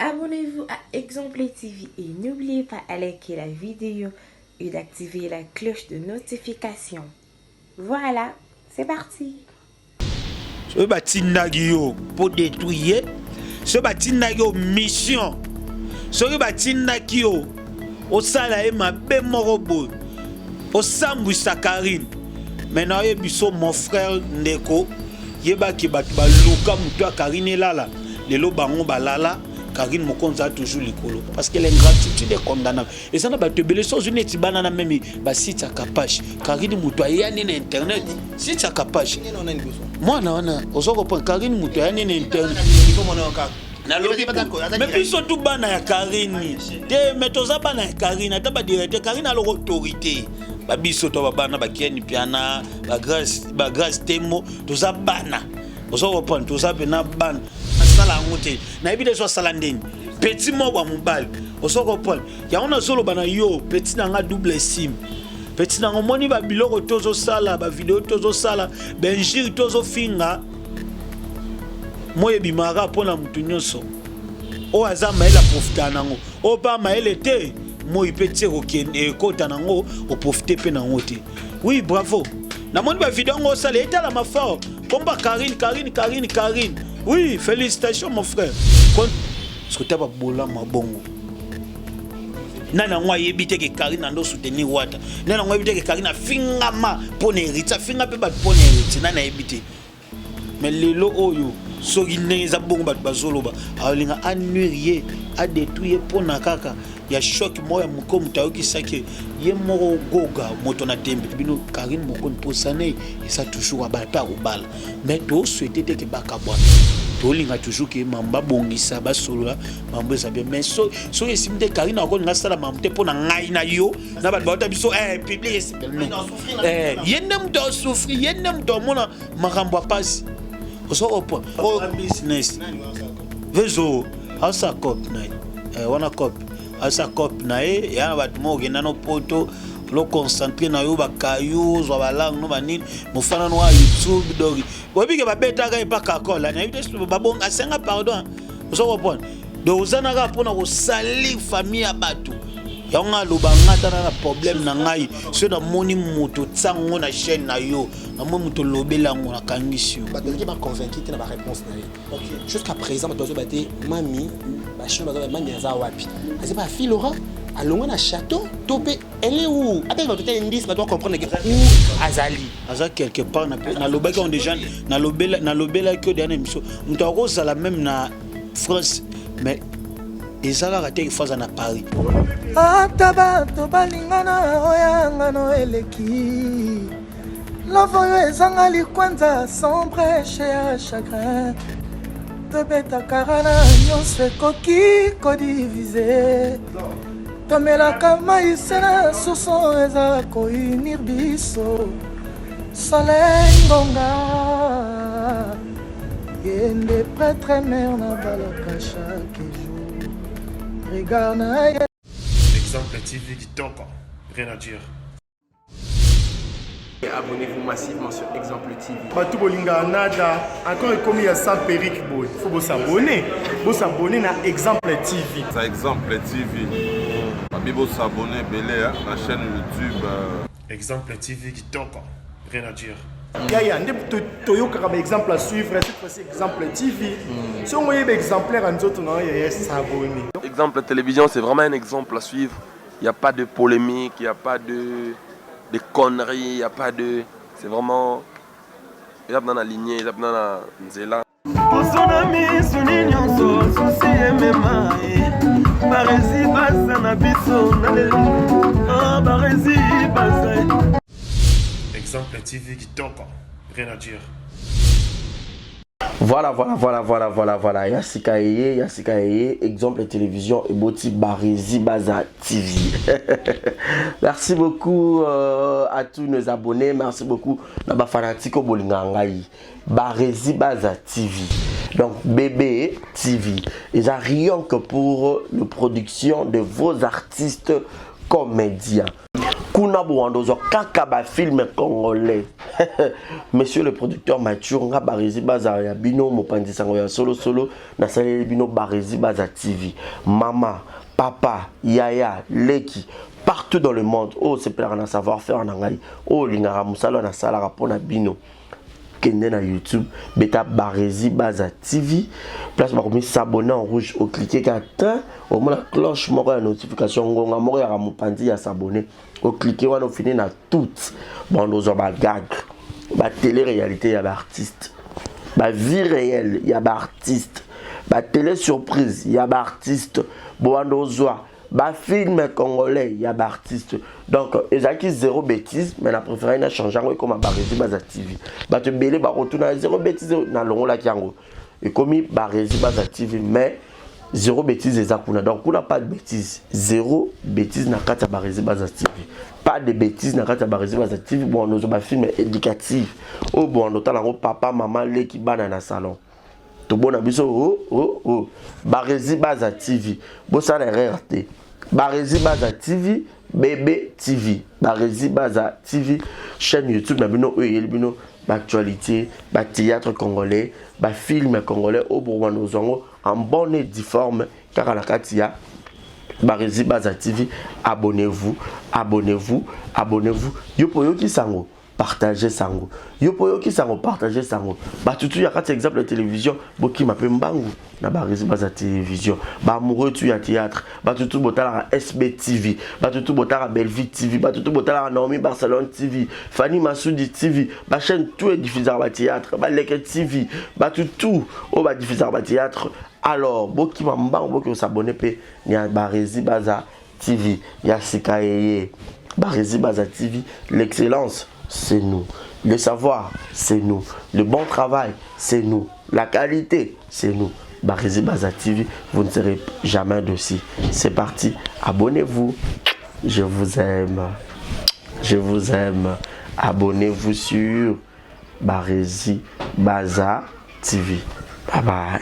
Abonnez-vous à Exemple TV et n'oubliez pas à liker la vidéo et d'activer la cloche de notification. Voilà, c'est parti. Soki batindaki yo mpo détruire ye, soki batindaki yo mission, soki batindaki yo osala ye mabe moko boye, osambwisa Karine, mais nayebi biso mon frère ndeko, yebaki bato baluka moto ya Karine elala lelo bango balala. Karine Mokonzi a toujours likolo parce que l'ingratitude est condamnable. Eza na bato ebele so ozwi neti bana na meme basite ya kapage. Karine moto ayani na internet, site ya kapage mwana wana ozo comprendre. Karine moto ayani na internet, nalobi me biso tu bana ya Karine te, me toza bana ya Karine. Ata badirecteur Karine aloko autorité babiso to babana bakieni piana bagrace temo, toza bana, ozo comprendre, toza mpena bana. Asala yango te, nayebi te so asala ndeni petit moko ya mobali, ozo comprendre. Yango nazoloba na yo petit na nga double sim, petit na nga, omoni babiloko tozosala, bavideo tozosala, bainjure tozofinga, moi ebimaka mpo na motu nyonso oyo aza mayele aprofita nango, oyo mpe mayele te, moi mpe tie ekota nango, oprofite mpe nango te. Oui, bravo, namoni bavideo yango osala etalama fort, komba Karine, Karine, Karine, Karine. Oui, félicitations mon frère. Soki babolama bongo, nani yango ayebi te ke Karine ando soutenir Wata? Nani yango ayebi te ke Karine afingama mpo na héritier, afinga mpe bato mpo na héritier? Nani ayebi te? Mais lelo oyo, soki ndenge eza bongo, bato bazoloba alinga anuire ye, adétruire ye mpo na kaka ya choc moko ya moko moto ayokisaki ye moko goga moto na tembe. Bino Karine Mokonzi, mposane eza toujours abala mpe akobala, mais tosouhaite te ke bakabwana. Tolinga toujours ke mambo babongisa, basolola, mambo eza bien. Mais soki esimbi te, Karine akolinga asala mambo te mpo na ngai na yo na bato bauta biso public. Ye nde moto asouffrir, ye nde moto amona makambo ya pasi, ozo comprendre. Business vezo asa cop na ye wana, cop asa cop na ye ya na bato moko okenda no poto, lo concentre na yo bakayu, ozwa balangue no banini mofana no wa YouTube. Donc oyebi ke babetaka epa kakola, nayebi te, babonga asenga pardon, ozo comprendre. Donc oza na kaka mpona kosalir famille ya bato. Yango nga aloba, nga ata na problème na ngai, soki namoni moto ntango na chaîne na yo, namoni moto olobela yango, nakangisi yo. Bato bazalaki baconvaincu te na baréponse na ye jusqu'à présent. Bato bazoba te mami bachino, bazoba mami aza wapi, aza bafilora alongwa na château to mpe elle est où? Ata bato te indice, bato bacomprendre ke où azali. Aza quelque part. Nalobaki yango déjà, nalobelaki yo deya na émission, moto akozala même na France, mais eza kaka te ifo aza na Paris. Ata bato balingana, oyangano eleki love oyo ezanga likwanza, sans brèche ya chagrin. Tobetaka na nyonso ekoki kodiviser, tomelaka mai se na soso eza kounir biso. Soleil ngonga ye nde prêtre mare na balaka chaque jour, regard na ye. Exemple TV kitoko, rien à dire. Abonnez-vous massivement sur Exemple TV. Bato bolingaka nada encore ekomi ya sans perruque boye, faut bosabonner, bosabonner na Exemple TV. Ça, Exemple TV babi, bosabonner ebele na chaîne YouTube. Exemple TV kitoko, rien à dire. Yaya nde toyokaka baexemple à suivre, cette fois-ci Exemple TV. Soki oyeba exemplaire ya nzoto na yo, yaya, s'abonner. Exemple Télévision, c'est vraiment un exemple à suivre. Il n'y a pas de polémique, il n'y a pas de conneries, il n'y a pas de. C'est vraiment. Il y a dans la lignée, il y a dans la nzela. Poso na miso ni nyonso susi emema ye baresi baza na biso na lelo baresi baza. Exemple TV kitoko, rien à dire. Voilà. Ya sika eye, ya sika eye, Exemple Télévision eboti Barezi Baza TV. Merci beaucoup à tous nos abonnés, merci beaucoup na ba fanatique bolinga ngai. Barezi Baza TV. Donc BB TV. Eza rien que pour la production de vos artistes comédiens. Kuna Kuna bowanda ozwa kaka ba film congolais. Monsieur le producteur Mathieu nga Barezi Baza ya bino mopanzi sango ya solo solo nasaleli bino Barezi Baza TV. Mama, papa, yaya, leki partout dans le monde oyo osepelaka na savoir faire na ngai oyo olingaka mosala oyo nasalaka mpo na bino kende na youtube beta Barezi Baza TV place bakomi s'abonner en rouge oclique kaka tin omona cloche moko ya notification ngonga moko yaka mopanzi ya s'abonner oclique wana ofini na toute bando ozwa bagag batele réalité ya baartiste bavie réelle ya baartiste batele surprise ya baartiste bowanda ozwa bafilme congolais ya baartiste. Donc ezalaki zéro bêtise, mais na préféré na change yango ekoma Barezi Baza TV. Bato ebele bakotuna zéro bêtise, nalongolaki yango, ekomi Barezi Baza TV, mais zéro bêtise eza kuna. Donc kuna pas de bêtise, zéro bêtise na kati ya Barezi Baza TV, pas de bêtise na kati ya Barezi Baza TV. Bon, nozwa bafilme éducative oyo bon otala yango papa, mama, leki, bana na salon tobona biso. Oh, oh, oh. Barezi Baza TV, bosala erreur te. Barezi Baza TV, BB TV, Barezi Baza TV, chaîne YouTube na bino oyo eyeli bino baactualité, bathéâtre congolais, bafilme congolais oyo bokobanda kozwa yango en bonne et due forme kaka na kati ya Barezi Baza TV. Abonnez-vous, abonnez-vous, abonnez-vous. Yo mpo oyoki sango, partage sango. Yo mpo oyoki sango, partage sango. Bato tu ya kati ya Exemple ya télévision, bokima mpe mbangu na Barezi Baza Télévision. Baamoureux tu ya théâtre, bato tu botalaka SB TV, bato tu botalaka Bellevue TV, bato tu botalaka Naomi Barcelone TV, Fanny Masudi TV, bachaîne tout ediffusaka bathéâtre, Baleke TV, bato tu oyo badiffusaka bathéâtre, alors bokima mbangu, boki kos'abonner mpe ya Barezi Baza TV ya sika eye, Barezi Baza TV. L'excellence, c'est nous. Le savoir, c'est nous. Le bon travail, c'est nous. La qualité, c'est nous. Barezi Baza TV, vous ne serez jamais déçus. C'est parti, abonnez-vous. Je vous aime, je vous aime. Abonnez-vous sur Barezi Baza TV. Bye bye.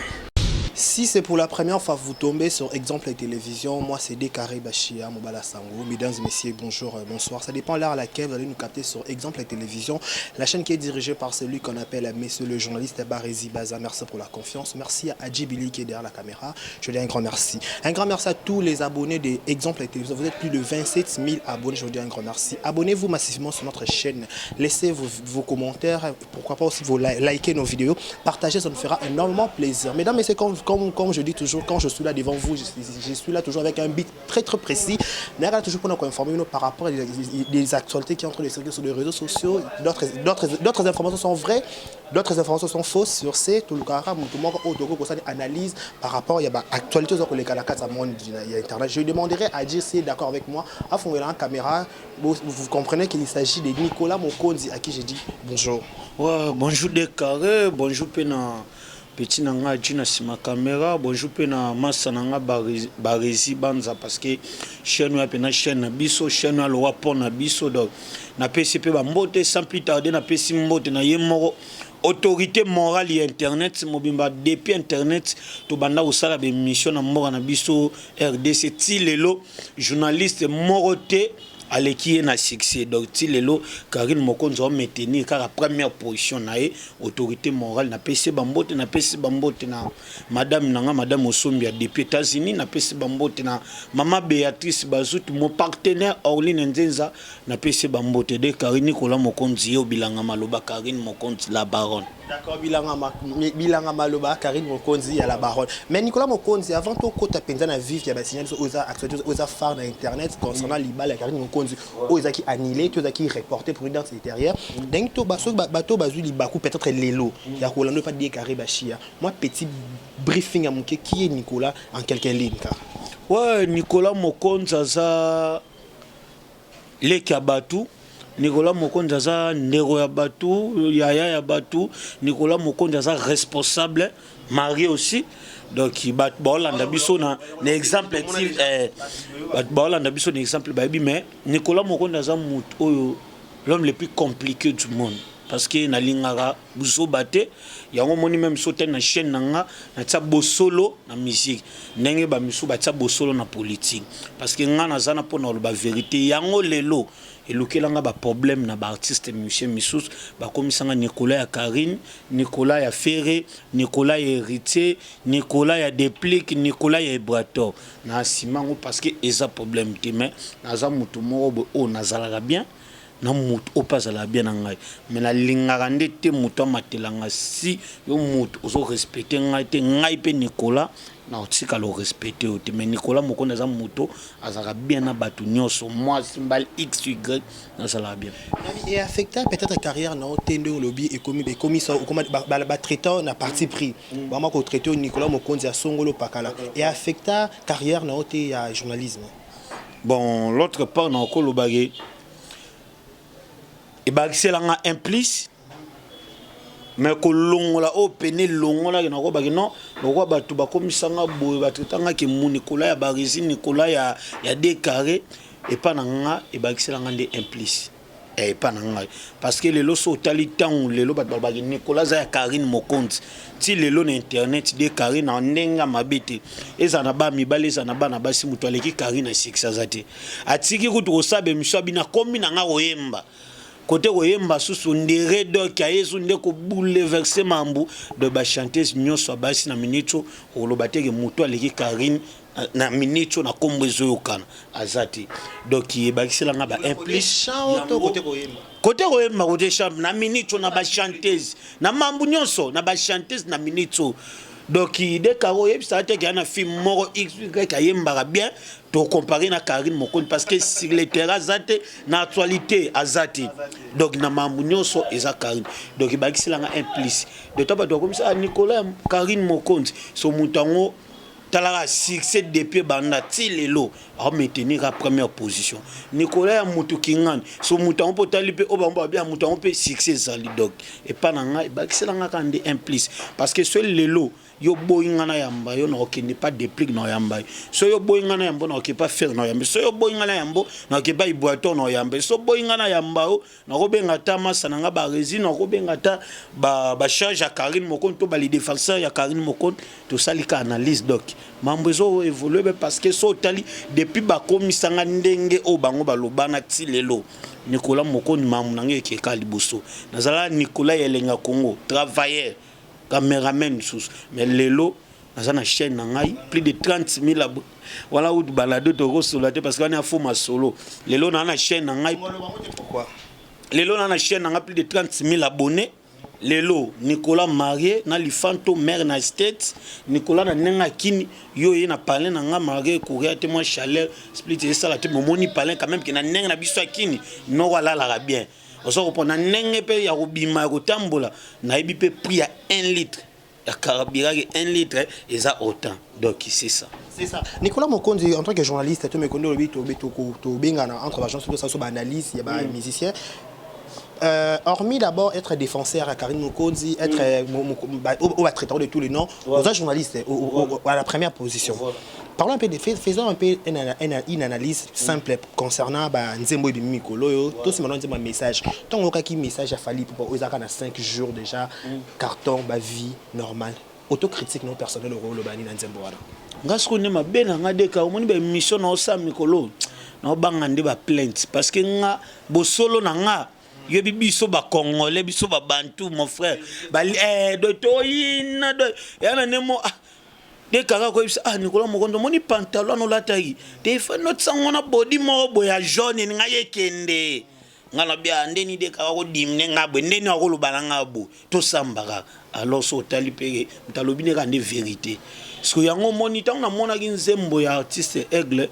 Si c'est pour la première fois vous tombez sur Exemple et Télévision, moi c'est Dekaré Bachia, Mobala Sango. Mesdames et messieurs, bonjour, bonsoir. Ça dépend l'heure à laquelle vous allez nous capter sur Exemple et Télévision, la chaîne qui est dirigée par celui qu'on appelle monsieur le journaliste Barezi Baza. Merci pour la confiance. Merci à Adji Billy qui est derrière la caméra. Je vous dis un grand merci. Un grand merci à tous les abonnés de Exemple et Télévision. Vous êtes plus de 27 000 abonnés. Je vous dis un grand merci. Abonnez-vous massivement sur notre chaîne. Laissez vos commentaires. Pourquoi pas aussi vous liker nos vidéos. Partagez, ça nous fera énormément plaisir. Mesdames et messieurs, comme je dis toujours, quand je suis là devant vous, je suis là toujours avec un but très très précis. Mais là, toujours pour nous informer nous, par rapport à des actualités qui sont en train de circuler sur les réseaux sociaux. D'autres informations sont vraies, d'autres informations sont fausses. Sur ces, tout le cas, tout le monde analyse par rapport à l'actualité sur les cas monde internet. Je demanderai à dire s'il est d'accord avec moi. À fond la caméra, vous comprenez qu'il s'agit de Nicolas Mokonzi à qui j'ai dit bonjour. Ouais, bonjour Dekaré, bonjour Pena. Petit na nga adi na nsima caméra, bonjour mpe na masa na nga Barezi Banza, parce que chaîne oyo mpena chaîne na biso, chaîne oyo alowa mpo na biso. Donc napesi mpe bambote. Sans plus tarder, napesi mbote na ye moko autorité morale ya internet mobimba. Depuis internet tobanda kosala baémission na mboka na biso RDC, ti lelo journaliste moko te aleki ye na succès. Donc ti lelo Karine Mokonzi aomaintenir kaka première position na ye, autorité morale. Napesi bambote, napesi bambote na madame na nga, madame Osombi ya depuis États-Unis, napesi bambote na mama Béatrice Bazutu, mon partenaire Orline Nzenza, napesi bambote de Karine Nicolas Mokonzi ye obilanga maloba, Karine Mokonzi la baronne. D'accord, Bilanga Maloba, Karine Mokonzi à la baronne. Mais Nicolas Mokonzi, avant tout, quand tu as na vif, il y a signal aux actualités, aux phares d'internet concernant libala Karine Mokonzi, oyo qui annulé, tout qui reporté pour une date ultérieure. Donc to baso bato bazu libaku peut-être lelo. Il y a Rolando pas Dekaré Bachia. Moi petit briefing à mon qui est Nicolas en quelques lignes. Ouais, Nicolas Mokonzi aza leki ya bato. Nicolas Mokonzi aza ndeko ya bato, yaya ya bato. Nicolas Mokonzi aza responsable, marié aussi. Donc bato baolanda biso na exemple, bato baolanda biso na exemple bayebi. Mais Nicolas Mokonzi aza motu oyo, l'homme le plus compliqué du monde. Parce que nalingaka buzoba te. Yango omoni meme so otali na chaîne na nga, natia bosolo na musique. Ndenge ba misusu batia bosolo na politique. Parce que nga naza na pona koloba verite. Yango lelo elukela nga ba problème na ba artistes musiciens misusu. Bakomisa nga Nicolas ya Carine, Nicolas ya Ferre, Nicolas ya Heritier, Nicolas ya Deplick, Nicolas ya Ibrator. Na assumer yango parce que eza problème te. Mais naza mutu moko boye oyo nazalaka bien na mutu oyo pe azalaka bien na ngai mais nalingaka nde te mutu amatela nga si yo mutu ozo respecte ngai te ngai pe Nicolas nakotikala ko respecte yo te mais Nicolas mokonzi aza mutu azalaka bien na batu nioso mwasi mbali xy nazalaka bien. Nani e affecta peut etre carrière na yo te ndenge olobi ekomi ekomisa okoma ba traita yo na parti pris bakoma ko traite yo Nicolas mokonzi ya songolo pakala e affecta carrière na yo te ya journalisme? Bon l'autre part nako loba ke ebakisela nga un plus mais kolongola oyo pene elongolaki nakobaki non lokola bato bakomisa nga boye batraita nga ke Nicolas ya Barezi Nicolas ya, ya de carré epa na nga ebakisela nga nde un plus eh, epa na ngai parce que lelo so otali ntango lelo bato balobaki Nicolas aza ya Carine Mokonzi ti lelo na internet de Carine na ndenge ya mabe te ezala na bana mibali ezala na bana basi moto aleki Carine na succès aza te atiki kutu kosala bemission abina akomi na nga koyemba kote koyemba susu ndere donc ayesu nde kobouleverse mambu de bachanteuse nyonso ya basi na minute oyo okoloba te ke moto aleki Carine na minute oyo na kombo ezoyokana aza te donc ebakisela nga ba un plus kote koyemba kote chambre na minute oyo na bachanteuse na mambu nyonso na bachanteuse na minute oyo donc dekaro oyebisaka te ke ya na film moko xy ayembaka bien tocompare na Carine Mokonzi parce que sur le terrain aza te na actualité aza te donc na mambu nyonso eza Carine donc ebakisela nga un plus de to bato bakomisa ah, Nicolas Carine Mokonzi so moto yango talaka succès depuis ebanda ti lelo ao maintenir ka première position Nicolas ya mutu kingani so mutu yango mpo otali mpe oyo bango babi ya mutu yango mpe succès ezali donc epa na ngai ebakisela nga kaka nde un plus parce que so lelo yo boyi nga na yamba yo nakokende pa Deplick na oyamba yo so yo boyi nga na yambo nakoke pa Ferre na oyamba so yo boyi nga na yambo nakoke pa Ibrator na oyamba so boyi nga na yamba yo Nakobenga ata masta na nga Barezi, nakobenga ata ba ba charge ya Carine Mokonzi to ba les defenseurs ya Carine Mokonzi, tosali ka analyse donc mambo ezo evoluer be parce que so otali depuis bakomisa nga ndenge oyo bango balobana ti lelo Nicolas Mokonzi mambo na nga ekeka liboso. Nazalaka Nicolas ya elengi ya Congo, travailleur, cameraman lisusu mais lelo naza na chaîne na ngai plus de 30 000 abonnés wana kutu balado tokosolola te parce que wana ya faux masolo lelo naa na chaîne na ngai lelo naa na chaîne na ngai plus de 30 000 abonnés lelo Nicolas marié na Lifanto mère na States Nicolas na ndenge akini yo ye na palin na nga marié courir te moi chaleur split esala te momoni palin quand même ke na ndenge na biso akini noko alalaka bien ozo comprendre na ndenge mpe ya kobima ya kotambola nayebi mpe prix ya 1 litre ya carburant 1 litre eza autant donc c'est ça. C'est ça. Nicolas Mokonzi, en tant que journaliste, tu me connais le to to bengana entre agence tout ça sur analyse, il y a ba mm. musicien. Euh, hormis d'abord être défenseur à Karine Mokonzi, être mm. euh, au, au, traiteur de tous les noms, ouais. aux journalistes au, à la première position. Voilà. Parlons un peu de, faisons un peu une, une, une analyse simple mm. concernant bah, Nzembo et Mikolo, ouais. tout ce maintenant Nzembo message. Tant que message a fallu pour aux 5 jours déjà, mm. carton ba vie normale autocritique non personnel okoloba nini na nzembo wana nga sikoyo nde mabe na nga deka omoni ba émission na osala mikolo naobanga nde ba plainte parce que nga bosolo na nga yobi biso ba congolais biso ba bantu mon frère ba eh, do toyina do yana nde mo ah, nde kaka koyebisa ah Nicolas Mokonzi omoni pantalon wana olataki te ifani otisango na bodi moko boye ya jaune ngai ekende Nga na bia ndeni de kaka ko dimine nga boye ndeni akoloba na nga boye tosamba kaka alors so otali pe moto alobi ne kaka nde verite siko yango omoni ntango namonaki nzembo ya artiste aigle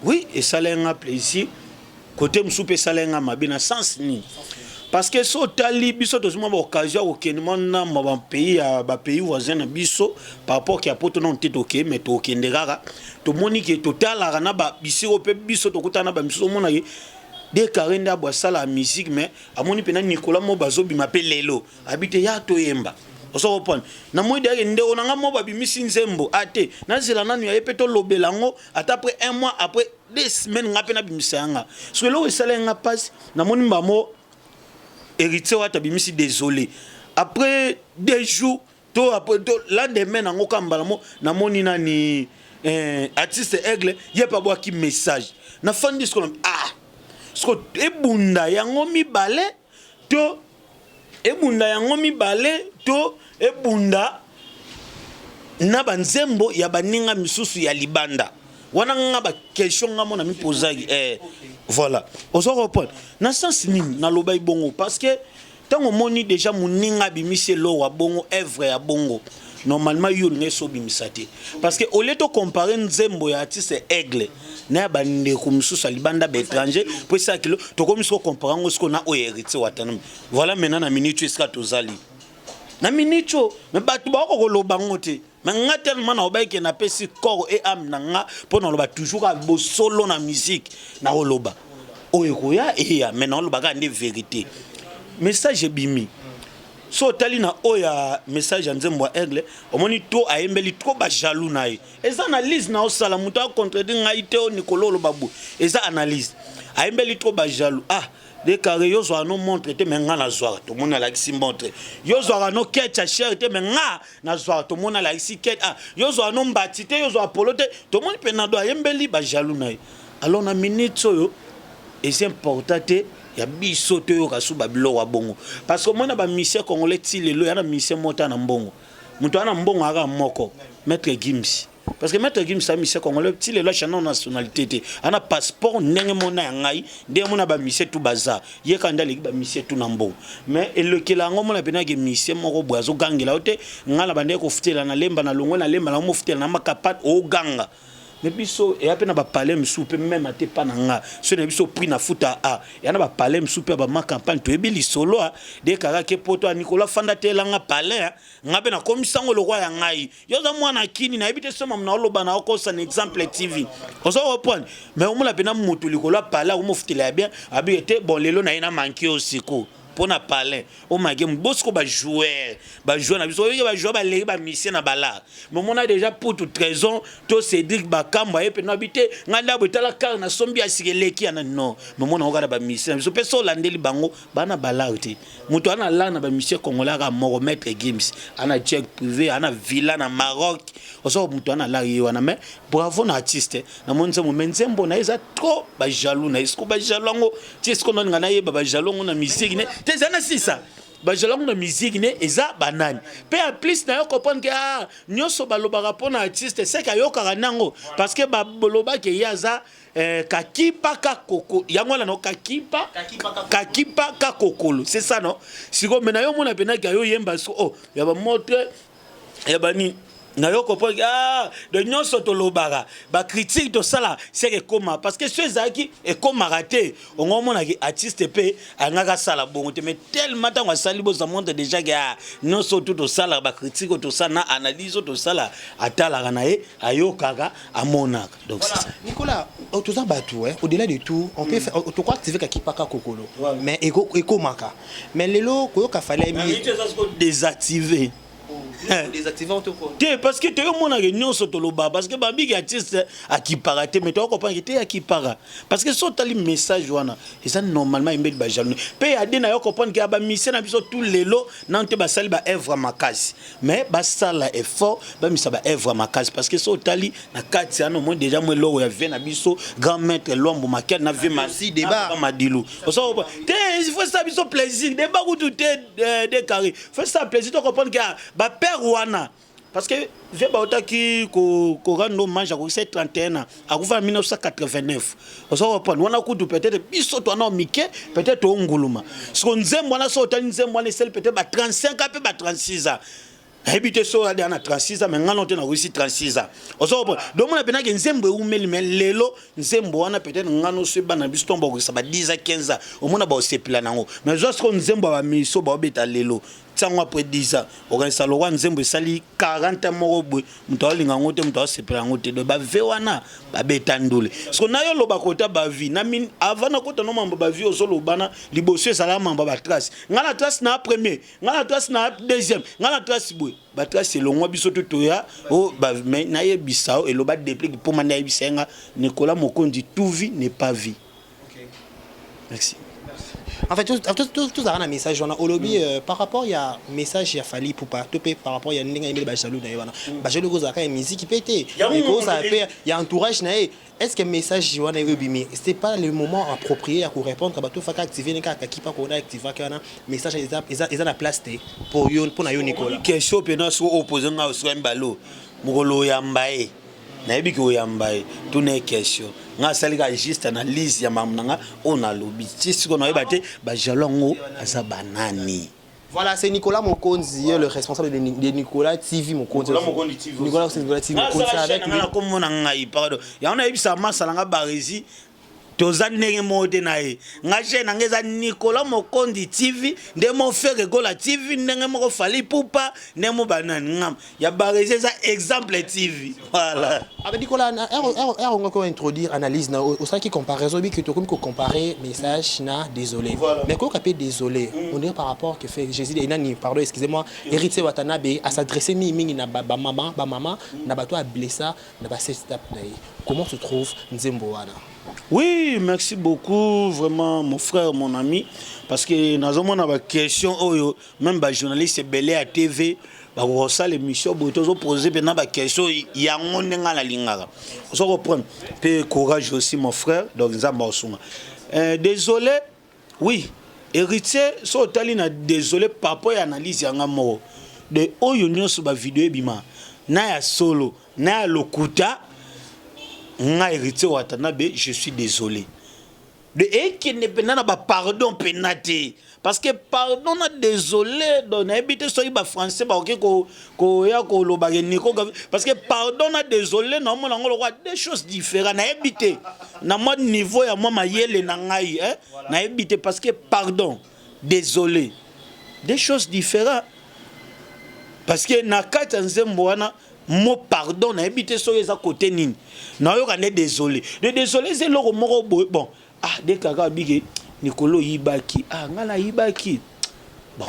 oui esalaki nga plaisir kote mosusu mpe esalaki nga mabe na sens nini parce que so otali biso tozwi mwa baoccasion ya kokende mwa ndambo ya bapays ya bapays voisin na biso par rapport ke ya poto nano te tokei mais tokende kaka tomoni ke totalaka na bisiko mpe biso tokutana na bamisusu omonake De carre nde abo asala musique mais amoni pena Nicolas Moba azobima pe lelo abi te ya toyemba ozo comprendre na moi deyake ndeko na nga Moba abimisi nzembo ate nazela nanu ya ye pe tolobela yango ata après un mois après deux semaines nga pe nabimisa yanga soki eloko esalaki nga pasi namoni mbamo. Héritier Wata abimisi désolé après 2 jours to après to lendemain nango ka mbala mo namoni nani, artiste Aigle ye mpe abwaki message. Nafandi siko na ah, siko ebunda yango mibale to ebunda yango mibale to ebunda na banzembo ya baninga misusu ya libanda wana. Nga baquestion nga mona mipozaki, voilà, ozo comprendre na sens nini nalobaki bongo, parce que ntango omoni déjà moninga abimisi eloko ya bongo, œuvre ya bongo, normalement yo olingi eso obimisa te, parce que au lieu tocompare nzembo ya artiste Aigle na ya bandeko mosusu ya libanda, baétranger, mpo esalaki lo tokomi siko compare yango siko na oyo Héritier Watanabe. Voilà, maintenant na minute oyo esika tozali na minute oyo, me bato bakoka koloba yango te. Me nga tellement naobaki ke napesi corps et âme na nga mpo naloba toujours kaka bosolo na musique. Nakoloba oyo ekoya eya, me naoloba kaka nde vérité. Message ebimi so otali na oyo ya message ya nzembo ya Aigle, omoni to ayembeli trop bajaloux na ye. Eza analyse na osala, moto acontredire ngai te. O Nikolo oloba boye, eza analyse. Ayembeli trop bajaloux. Ah, dekare, yo zwaka no montre te, me nga nazwaka. Tomoni alakisi montre. Yo zwaka no ketch ya cher te, me nga nazwaka. Tomoni alakisi ketch. Ah, yo zwaka no mbati te, yo zwaka polo te. Tomoni mpe nado ayembeli bajaloux na ye. Alors na minute oyo eza important te ya biso toyoka su babiloko ya bongo, parce que omona bamusicien congolais ti lelo ya na musicien moko ta na mbongo, moto aza na mbongo aka moko, Maître Gims, parce que Maître Gims aza musicien congolais ti lelo achana nationalité te, ana passeport ndenge mona ya ngai, ndenge mona bamusicien tu baza. Ye kaka nde aleki bamusicien tu na mbongo, mais elekela yango mona mpenake musicien moko boye azogangela yo te. Ngai na bandeki kofutela na Lemba, na longwe na Lemba, na mofutela na Makapa, oganga. Me biso eya mpe na bapalais mosusu mpe meme ate epa na nga so na biso prix na futa a eya na bapalais mosusu mpe ya bama campagne. Toyebi lisolo a de kaka ke poto ya Nikolo afanda te, elanga palais nga mpe nakomisa yango lokwa ya ngai. Yo oza mwana kini, nayebi te soma na oloba na okosa na Exemple TV, oza comprendre. Mais omona mpena motu likolo ya palais akomofutela ya bien, abike te. Bon, lelo na ye na manke oyo sikoyo mpo na palais omake bosiko bajoueur, bajoueur na biso oyoki, bajoueur baleki bamusicien na balare. Momona déjà Putu Trésor to Cédric Bakambo aye mpena abi te ngai ndabo etala kare nasombi ya sika eleki yana. Non, momona ngo kaka bamusicien na biso mpe so olandeli bango bana balare te. Moto ana lare na bamusicien congolais aka moko, Maître Gims, ana jet privé, ana villa na Maroc. Oso moto ana lare ye wana. Mais bravo na artiste, namoni nzembo, mais nzembo na ye eza trop bajaloux na ye. Siko bajaloux yango ti esiko naninga nayeba bajaloux yango na musique ne te, eza na sisa bajaloux yango na musique ne eza banani. Mpe en plus na yo comprendre ke ah, nyonso balobaka mpo na artiste seke ayokaka nango, parce que balobaki ye aza kakipa kakoko yango wana no kakipa kakipa kakokolo, c'est ça non. Sikoyo me na yo omona mpenaki ayoyemba siko oh, ya bamontre ya banini na yo comprendre. Ah, de nyonso tolobaka, bacritique tosala seke ekóma, parce que so ezalaki ekómaka te, ongo omonaki artiste mpe alingaki asala bongo te. Mais tellement ntango asali boza montre déjà ke ah, nyonso tu tosalaka, bacritique oyo tosala na analyse oyo tosala, atalaka na ye, ayokaka, amonaka. Donc voilà. C'est ça. Nicolas, toza bato, hein, au-delà de tout on peut faire, toko activer kakipaka kokolo, mais ekomaka. Mais lelo koyoka Fally ayemi désactiver. Désactiver to quoi? Te, parce que toyomonaka nyonso toloba, parce que babiki artiste akipaka te, mais toyokopanga te akipaka, parce que so otali message wana eza normalement embeli bajaloux mpe ade na yo comprendre ke ya bamusicien na biso tout lelo nano te basali baœuvre makasi, mais basala effort bamisa baœuvre makasi, parce que so otali na kati wana omoni déjà mo eloko ya vie na biso grand maître Lwambo Makiadi na vie Aussi débat. Madilu te. Il faut ça biso plaisir, débat kutu te, de carré faut ça plaisir to comprendre ke bapère wana, parce que vie bautaki korendre hommage akokisa 31 ans, akufa na 1989. Ozo comprendre wana kutu peut-être biso towana mike, peut-être onguluma siko nzembo wana. So otali nzembo wana esali peut-être ba 35 ans mpe ba 36 ans, nayebi te. So adi ana 36 ans, mais ngano te nakoyisi 36 ans. Ozo comprendre? Donc mona mpenake nzembo eumeli, mais lelo nzembo wana peut-être ngano so ebana biso ntongo bakokisa ba 10 ans, 15 ans, omona baosepela nango. Mais zwa siko nzembo ya bamiso baobeta lelo ntango après 10 ans, okanisa lokwa nzembo esali 40 moko boye, moto aolinga yango te, moto aosepela yango te. Donc bave wana babeta ndule. Siko na yo oloba kota bavi na min avant nakota no mambo bavi ozolobana liboso ezalaka mambo ya batrace. Ngai na trace na premier, ngai na trace na deuxième, ngai na trace boye, batrace elongwa biso to toya o mais nayebisa o eloba déplique mpoma nayebisa ye nga Nicolas Mokonzi, tout vie n'est pas vie. Merci. En fait, tozalaka na message wana olobi par rapport ya message ya Fally Ipupa to mpe par rapport ya ndenge ayembeli bajaloux na ye wana. Bajaloux ekozalaka ya musique mpe te, ekozala mpe ya entourage na ye. Est ce que message wana ebimi, c'est pas le moment approprié ya korépondre bato? Faka active ne kaka kipa kona activaki wana, message eza na place te pour yo, mpo na yo, Nicolas? Question mpena soki opose nga, soki mibale mokolo oyamba ye, nayebi ke oyamba ye, tuna ye question. Nga asali kaka juste analyse ya makambo na nga oyo nalobi. Ti sikoyo nayeba te bajaloux yango aza banani. Voilà, c'est Nicolas Mokonzi, le responsable de Nicolas TV Mokonzi. Nicolas Mokonzi TV. Nicolas, Nicolas TV Mokonzi avec lui. Nga komona ngai, pardon, yango nayebisa masala nga Baresi, toza ndenge moko te na ye. Nga chaîne na nga eza Nicolas Mokondi TV, nde mo Ferre Gola TV, ndenge moko Fally Ipupa, ndenge mo banani. Ngam ya Baresi eza Exemple TV, voilà. Ah ben Nicolas, on va introduire analyse na osalaki comparaison bi que tokomi ko comparer message na désolé. Voilà. Mais quoi qu'appelle désolé, on dirait par rapport que fait Jésus et nani, pardon, excusez-moi, Héritier Watanabe a s'adresser mi mingi na ba ba maman, ba maman na bato a blessa na ba step na ye. Comment se trouve nzembo wana? Oui, merci beaucoup, vraiment, mon frère, mon ami. Parce que nous avons une question, oyo, même les journalistes ebele ya TV, bakosala émission boye, tozoposer mpena baquestion yango ndenge nalingaka. Ozo comprendre mpe, courage aussi, mon frère. Donc Nzambe aosunga. Désolé, oui, Héritier, so otali na désolé par rapport ya analyse yanga moko de oyo nyonso, bavideo ebima na ya solo na ya lokuta, nga Héritier Watanabe, je suis désolé de ekende mpena na bapardon mpena te, parce que pardon na désolé, donc nayebi te soki bafrançais bakoki koya kolobaka niko, parce que pardon na désolé, naomona yango lokola deux choses différentes. Nayebi te na mwa niveau ya mwa mayele na ngai, eh? Nayebi te, parce que pardon, désolé, deux choses différentes, parce que na kati ya nzembo wana, mo pardon nayebi te soki eza kote nini. Nayoka nde désolé de désolé eza eloko moko boye. Bon, ah, de kaka abike Nikolo oyibaki, ah, ngai nayibaki, bon,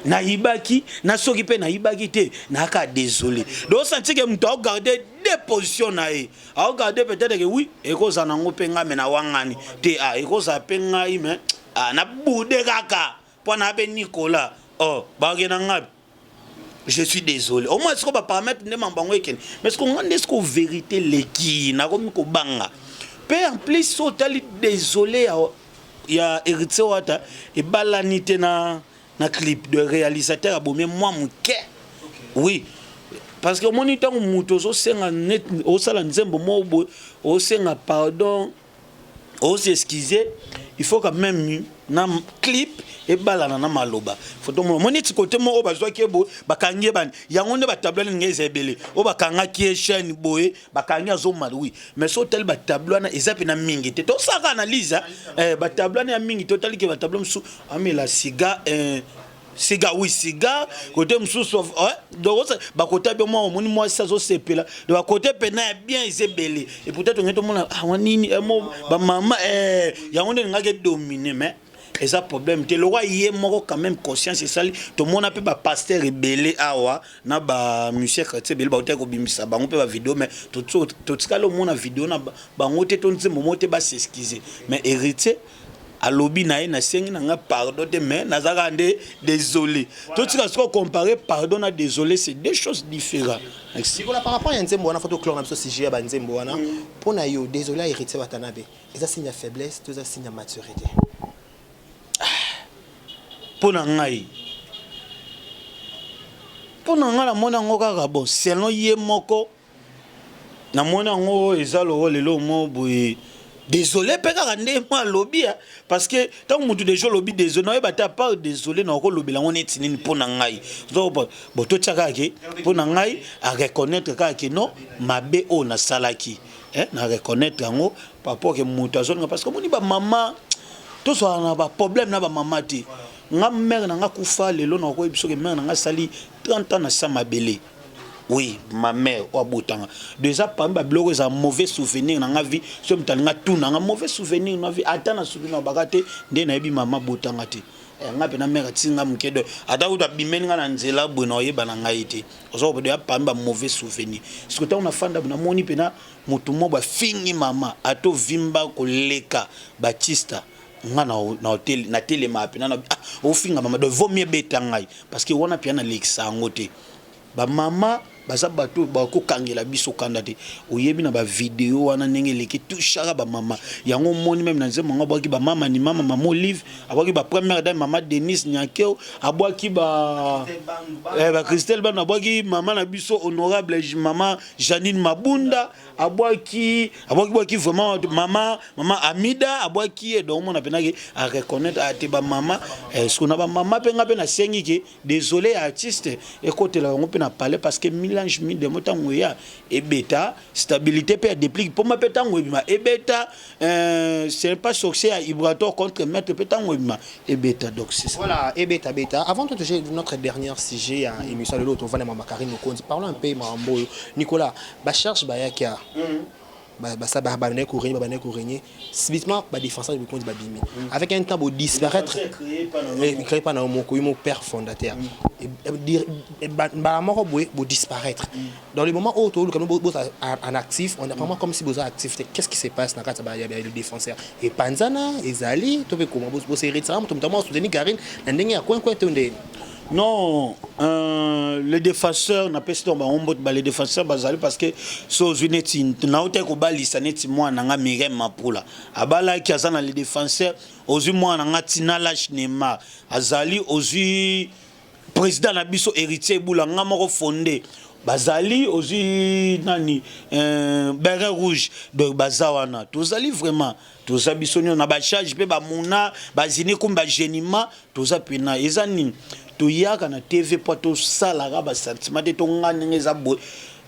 nayibaki na soki mpe nayibaki te, nayaka désolé. Donc osanti ke moto aogarde deux position na ye, aogarde peut-être ke oui, ekozala nango mpe ngai me nawangani te, ah, ekozala mpe ngai me, ah, nabude kaka mpo na mpe Nicolas, oh, bakokenda ngai, je suis désolé. Au moins siko baparamètre nde mambo yango ekende, mais siko nga nde siko vérité leki, nakomi kobanga mpe. En plus, so otali désolé ya Héritier Wata, ebalani te na clip de réalisateur abomi mwa moke. Oui, parce que omoni ntango moto ozosenga net, osala nzembo moko boye, osenga pardon, os'excuse, il faut quand même na clip ebalana na maloba. Foto mona neti kote moko bazwaki ye boye, bakangi ye bani yango nde batableau wana ndenge eza ebele oyo bakangaki ye chaîne boye, bakangi azomala. Oui, mais so otali batableau wana, eza mpena mingi te. Tosalaka analyse, eh, batableau wana ya mingi te. Otali ke batableau mosusu amela siga, eh, siga, oui, siga kote mosusu, donc bakota be mwa omoni mwasi azosepela, donc bakote mpena ya bien eza ebele. Et pourtant tongai tomona awa nini bamama yango nde elingaki edomine, mais eza problème te. Lokwa ye moko quand même conscience esali. Tomona mpe bapasteur ebele awa na bamusicien chrétien ebele bautaki kobimisa bango mpe bavideo, mais totikali omona video na bango te to nzembo moko te bas'excuse. Mais Héritier alobi na ye: nasengi na nga pardon te, mais nazalaka nde désolé. Totika sikoyo comparer pardon na désolé, c'est deux choses différentes. Nicolas, par rapport ya nzembo wana, faut toclore na biso sujet ya banzembo wana. Mpo na yo, désolé ya Héritier Watanabe eza signe ya faiblesse to eza signe ya maturité? Mpo na ngai, namoni yango kaka bon, selon ye moko, namoni yango eza loko lelo mo boye désolé mpe kaka nde mo alobi, parce que ntango motu déjà olobi désolé, nayeba te, à part désolé nakolobela yango neti nini. Mpo na ngai, bon, totia kaka ke mpo na ngai areconnaître kaka ke non, mabe oyo nasalaki, na reconnaître yango par rapport ke moto azolinga, parce que omoni bamama, tozwala na baproblème na bamama te. Nga mare na nga kufa lelo, nakoyebi soki mare na nga asali 30 ans na sa mabele. Oui, ma mère oyo abotanga déjà, parmi babiloko eza mauvais souvenir na nga vie, so moto alinga tuna nga mauvais souvenir na vie, ata na souvenir na baka te nde nayebi mama abotanga te. Nga mpena mare atinga moke do, ata kutu abimeli nga na nzela boye, na oyeba na ngai te. Ozokopa ya parmi ba mauvais souvenir. Soki ntango nafanda, namoni mpena motu moko bafingi mama, ata ovimba koleka Batista. Nga na na hotel na telema pena na ah ofinga mama donc vaut mieux beta ngai parce que wana pia na lekisa yango te. Ba mama baza bato bakokangela biso kanda te. Oyebi na ba video wana ndenge eleki touchaka ba mama. Yango omoni meme na nzembo yango abwaki ba mama ni mama mama Olive, abwaki ba première dame mama Denise Nyakeru, abwaki ba eh, ba Christelle Bano, abwaki mama na biso honorable mama Janine Mabunda. Abwaki abwaki bwaki vraiment mama mama Amida abwaki ye donc omona pena ke a reconnaître a te ba mama eh, ce qu'on a ba mama pe nga pe na sengi ke désolé artiste ekotela yango pe na palais parce que milange mi demo tango ya ebeta stabilité pe ya déplique poma pe tango ebima ebeta euh, c'est pas sorcier ya Ibrator contre maître pe tango ebima ebeta donc c'est ça. Voilà ebeta beta avant de toucher notre dernier sujet ya émission lelo tovanda mama Karine Mokonzi parlons un peu mambo Nicolas Ba charge bayaki awa ba babandaki ko régner babandaki ko régner subitement ba défenseurs de Bokonzi babimi avec un temps bo disparaître créé par na moko yo père fondateur mbala moko boye bo disparaître dans le moment oyo toluka boza en actif on apparemment comme si boza actif te qu'est-ce qui se passe na kati ya le défenseur epanzana ezali to pe koma bo se retira moto moto moko soutenir Karine na ndenge ya coin coin to nde Non, euh, les défenseurs napesi donc bango mbote ba les défenseurs bazali parce que so ozwi neti nautaki kobalisa neti mwana na nga Miriam Mapula abalaki aza na les défenseurs ozwi mwana na nga Tina Lash Neymar azali ozwi président na biso héritier Ebula nga moko fondé bazali ozwi nani euh, beret rouge donc baza wana tozali vraiment toza biso nio na ba charge pe ba muna ba zini kumba ba genima Toza pena eza nini toyaka na TV po tosalaka ba sentiment te to nga ndenge eza boye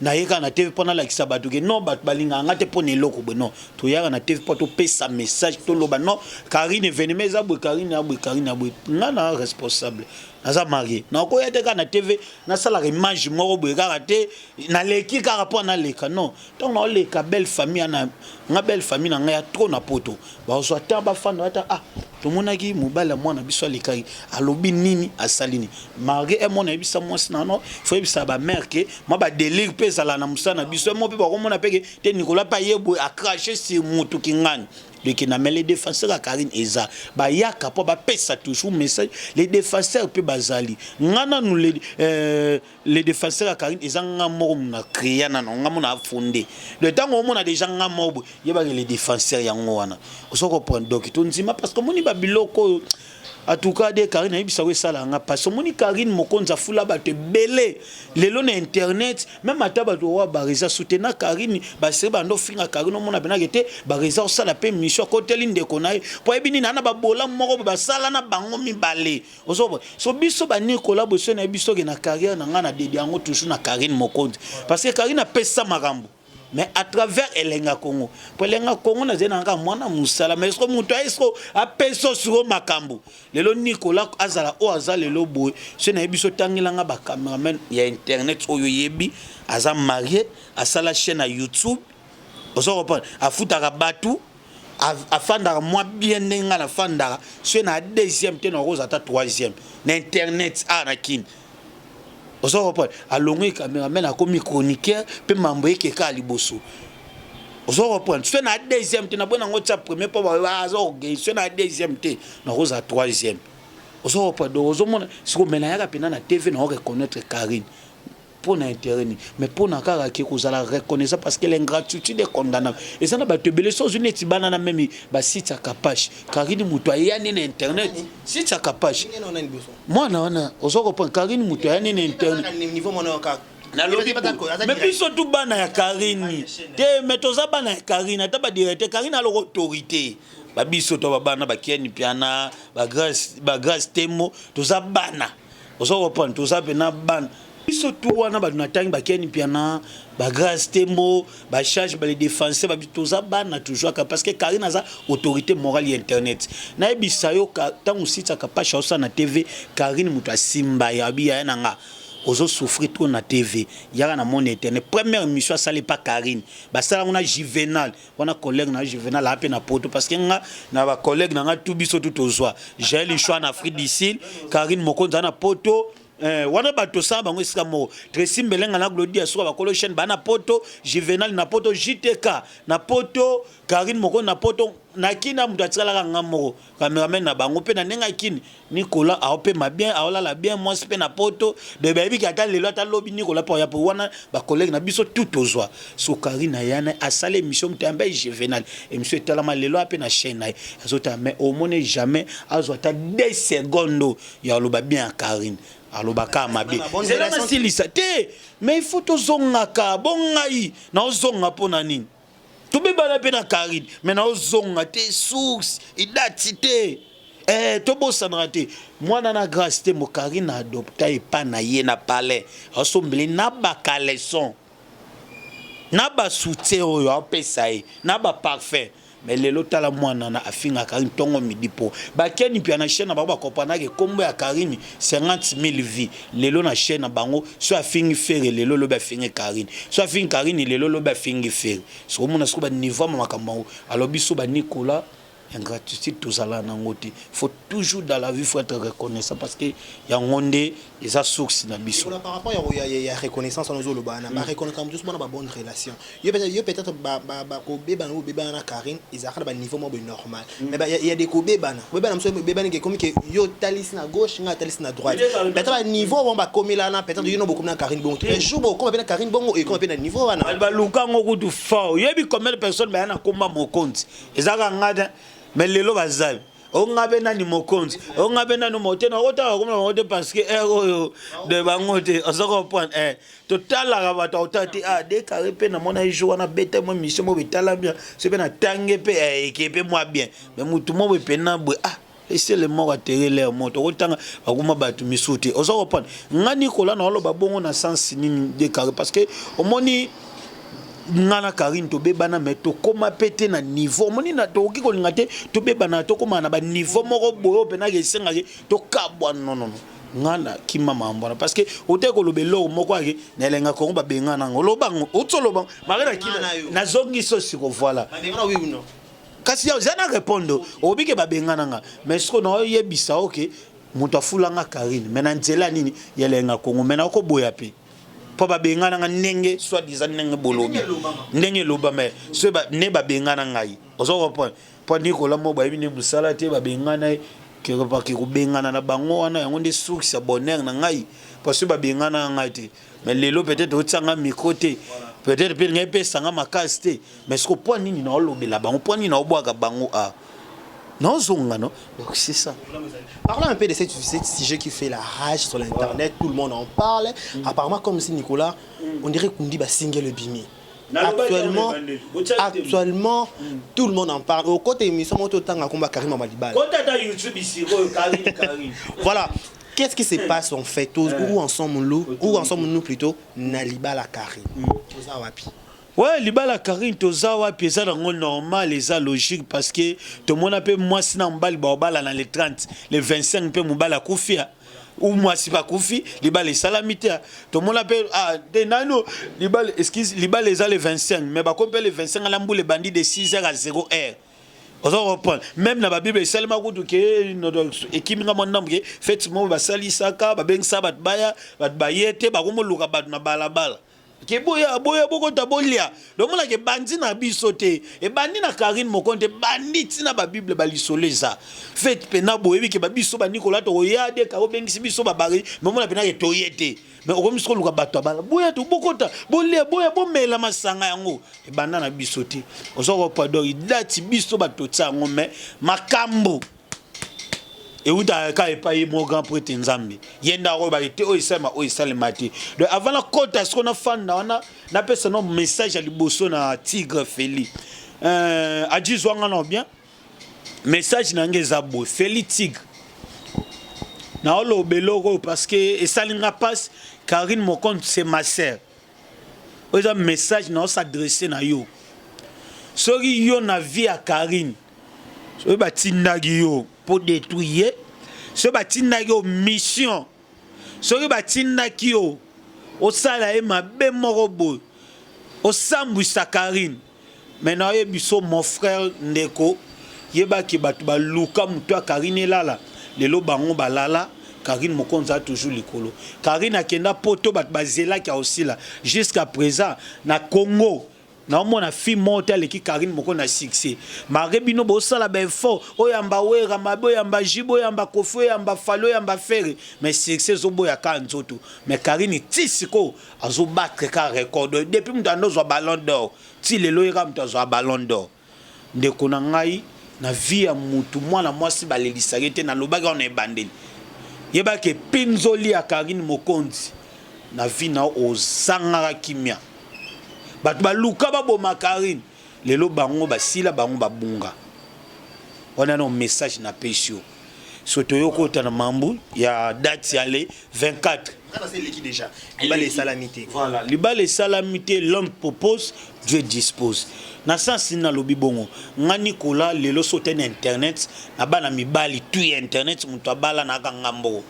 naye kaka na TV po nalakisa bato ke non bato balingaka nga te mpo na eloko boye non toyaka na TV po topesa message toloba non Karine evenema eza boye Karine ya boye Karine ya boye nga na responsable naza marie nakoya te kaka na TV nasalaka image moko boye kaka te naleki kaka mpo naleka non ntango naoleka belle famille ana nga belle famille na ngai ya trop na poto bazwa temps bafanda bata ah tomonaki mobali ya mwana biso alekaki alobi nini asali nini malgré ye mwana ayebisa mwasi na no fo yebisa ba mère ke mwa ba délire mpe ezala na mosala na biso ye mo mpe bakomona mpe ke te Nicolas mpe aye boye acrache sur mutu kingani leke na mais les défenseurs ya Karine eza bayaka mpo bapesa toujours message les défenseurs mpe bazali nga nanu les, euh, Le defenseur ya Carine eza nga moko na créa nano nga moko na fonde le ntango omona déjà nga moko boye yebaki le defenseur yango wana ozo comprendre donc tondima parce que omoni ba biloko oyo en tout cas de Karine ayebisa ko esala nga parce omoni Karine mokonzi afula bato ebele lelo na internet même ata bato oyo bareza soutena Karine basere bando finga Karine omona penake te bareza osala pe mission akoteli ndeko na ye po ayebi nini ana babola moko basala na bango mibale Ozo comprendre? So biso ba Nicolas boso na biso ke na carrière na nga na dédié yango toujours na Karine Mokonzi. Parce que Karine apesa makambo. Mais à travers Elenga Congo. Po Elenga Congo na zena nga mwana musala mais est-ce mutu est-ce apesa suro makambo. Lelo Nicolas azala o aza lelo boye. So na biso tangela nga ba cameraman ya internet oyo yebi aza marié, asala chaîne ya YouTube. Ozo comprendre? Afutaka batu afandaka mwa bien ndenge ngai nafandaka soki na deuxième te nakozala ata troisième na internet awa na kini ozo comprendre alongwe cameraman akomi chroniqueur mpe mambo ekeka ya liboso ozo comprendre soki na deuxième te naboyi nango tia premier mpo aza orgueil soki na deuxième te nakozala troisième ozo comprendre donc ozomona sikoyo me nayaka mpena na tv nao reconnaître Karine Pona interet nini? Mais pona kaka ke kozala reconnaissant parce que l'ingratitude est condamnable. Eza na bato ebele so ozwi neti bana na meme ba site ya Kapash. Karine mutu ayani na internet. Site ya Kapash. Mwana wana ozo comprendre Karine mutu ayani na internet. Nalobi mais biso tu bana ya Karine te mais toza bana ya Karine ata ba directeur Karine aloko autorité ba biso to ba bana ba Ken Piana ba Grace ba Grace Temo toza bana ozo comprendre toza pena bana biso tu wana bato na tangi bakeni mpiana ba grace tembo ba charge ba les défenseurs ba toza bana toujours ka parce que Karine aza autorité morale ya internet nayebisa yo ntango site akapasha osala na tv Karine moto asimba ya abi yaya na nga ozo souffrir trop na tv yaka na mona internet première émission asali pa Karine basala ngo na Juvenal wana collègue na Juvenal ape na poto parce que nga na ba collègue na nga tout biso tout tozwa Jaël Ishwa na Afrique du Sud Karine Mokonzi na poto. Eh, wana bato tosala bango esika moko. Tracy Mbelenga na Glody Asuka bakolo chaîne ba na poto, Juvenal na poto, JTK na poto, Karine moko na poto, na kina moto atikalaka nga moko cameraman na bango mpe na ndenge ya kini Nicolas aopema bien aolala bien mwasi mpe na poto de bayebi ke ata lelo ata lobi Nicolas mpe oya mpo wana ba collègue na biso tout tozwa so Karine ayana asala émission moto yamba Juvenal émission etalama lelo ape na chaîne na ye azotala mais omoni jamais azwa ata 2 secondes ya oloba bien ya Karine alobaka mabe zela nasilisa te mais il faut tozongaka bo ngai naozonga mpo na nini tobebana mpe na Karine mais naozonga te source idati te eh, tobosanaka te mwana na grâce te mo Karine adopta epa na ye na palais asombeli na bakaleson na basoutien oyo apesa ye na baparfum. Mais lelo tala mwana na afinga Karine tongo midi po bakeni pia na chaîne na bango bakomprenaka kombo ya Karine 50 000 vues lelo na chaîne na bango so afingi Ferre lelo lobi afingi Karine so afingi Karine lelo lobi afingi Ferre soko mona soko ba niveau ya makambo yango alors biso ba Nicolas ingratitude tozala nango te. Faut toujours dans la vie faut être reconnaissant parce que yango nde eza source na biso. Par rapport ya ya reconnaissance wana ozoloba wana ba reconnaître mosusu mpona ba bonne relation yo peut-être yo peut-être ba ba ba kobebana oyo obebana na Carine ezalaka na ba niveau moko boye normal mais ba ya des kobebana kobebana mosusu obebani ke ekomi ke yo otalisi na gauche ngai atalisi na droite peut-être ba niveau bango bakomela wana peut-être yo no bokomi na Carine bongo te mais jour bokoma mpe na Carine bongo ekoma mpe na niveau wana. Baluka yango kutu fort oyebi combien de personnes baya na komba mokonzi ezalaka nga te mais lelo baza onga be nani mokonzi onga be nani mote na otala komona bango te parce que heure oyo de bango te oza comprendre eh totalaka bato akotala te ah de carré mpe namona ye jour wana beta mwa mission moko etala bien so mpe natange mpe eke mpe mwa bien mais motu moko epena boye ah esele moko atere lere moko tokotanga bakoma bato misusu te oza comprendre nga Nicolas na oloba bongo na sens nini de carré parce que omoni nga na Karine tobebana mais tokóma mpe te na niveau omoni na tokoki kolinga te tobebana tokóma na baniveau moko boye oyo mpenaka esengaki tokabwa nonono nga na kima makambo wana parce que oteki koloba eloko moko ake na elenga kongo babenga nango oloba ngo outi oloba mare na kima nazongisi osiko voilà kasi oza na répondre okobi ke babengana nga mais siko naoyebisa oke moto afulanga Karine mais na nzela nini ya elenga kongo mais nakoboya mpe mpo babengana nga ndenge soit disant ndenge bolobi ndenge eloba mais so nde babengana ngai ozo comprendre mpo Nicolas moko bayebi nde mosala te babengana ye ke kobengana na bango wana yango nde source ya bonheur na ngai parce que babengana ngai te mais lelo peut-être otianga micro te peut-être mpe ngai epesanga makasi te mais siko mpo nini naolobela bango mpo nini naobwaka bango a naozonga no donc c'est ça. Parlons un peu de cette sujet qui fait la rage sur l'internet, tout le monde en parle. Apparemment, comme si Nicolas, on dirait qu'on dit bah, single bimi. Actuellement, actuellement, tout le monde en parle. Au côté émission, moi, tout le temps, on Karim Amalibal. YouTube ici, Karim, Karim. Voilà. Qu'est-ce qui se passe en fait? Où en sommes-nous? Où en sommes-nous plutôt? Na libala Karim. Toza wapi? Ouais, libala Karine toza wapi eza nango normal eza logique parce que tomona mpe mwasi na mobali baobala na le 30 le 25 mpe mobali akufi ou mwasi bakufi libala esalami te tomona mpe ah, te nano libala excuse libala eza le 25 mais bakomi mpe le 25 ala mbula ebandi de 6 heures à 0 heure oza comprendre même na babible esalema kutu ke ekimi nga mwa ndambo ke fete moko basalisaka babengisa bato baya bato baye te bakomoluka bato na balabala ke boya boya bokota bolia domonaka ebandi na biso te ebandi na Karine moko te ebandi ntina babible balisolo eza fete mpena boyebi ke babiso banikola tokoya de ka obengisi biso babari momona mpena ke toye te mais okomi soki oluka bato ya bala boya to bokota bolia boya bomela masanga yango ebanda na biso te oza kopa donc dati biso bato totia yango mais makambo eutaka kaka epai ye mo grand prêtre nzambe ye nde akoyebaka te oyo esalema oyo esalema te. Donc avant nakota siko nafanda wana napesa no message ya liboso na Tigre Feli adi zwanga na bien message na ngai eza boye Feli Tigre naoloba eloko oyo parce que esali nga mpasi. Karine Mokonte, c'est ma sœur. Oyo eza message na os'adresse na yo soki yo na vie ya Karine soki batindaki yo mpo détruire ye soki batindaki yo mission soki batindaki yo osala ye mabe moko boye osambwisa Karine mais nayebi so mon frère ndeko yebaki bato baluka moto ya Karine elala lelo bango balala. Carine Mokonzi aza toujours likolo. Carine akenda poto bato bazelaki akosila jusqu'à présent na Congo naomona fille moko te aleki Carine Mokonzi na succès. Malgré bino bosala ba effort oyamba Werra mabe oyamba JB oyamba Koffi oyamba Fally oyamba Ferre mais succès ezoboya kaka nzoto. Mais Carine ti sikoyo azo battre kaka record depuis moto ando ozwa ballon d'or ti lelo ye kaka moto azwa ballon d'or. Ndeko na ngai na vie ya mutu mwana mwasi balelisaka ye te nalobaki yango na ebandeli yeba ke pinzoli ya Carine Mokonzi na vie na yo ozangaka kimia bato baluka baboma Carine lelo bango basila bango babunga wana no message na pesi yo so toyokota na mambu ya date ya le 24 eleki déjà libala esalami te. Voilà, libala esalami te. L'homme propose, Dieu dispose. Na sens nini nalobi bongo? Nga Nicolas, lelo so te na internet, na bana mibali tu ya internet, moto abala naka ngambo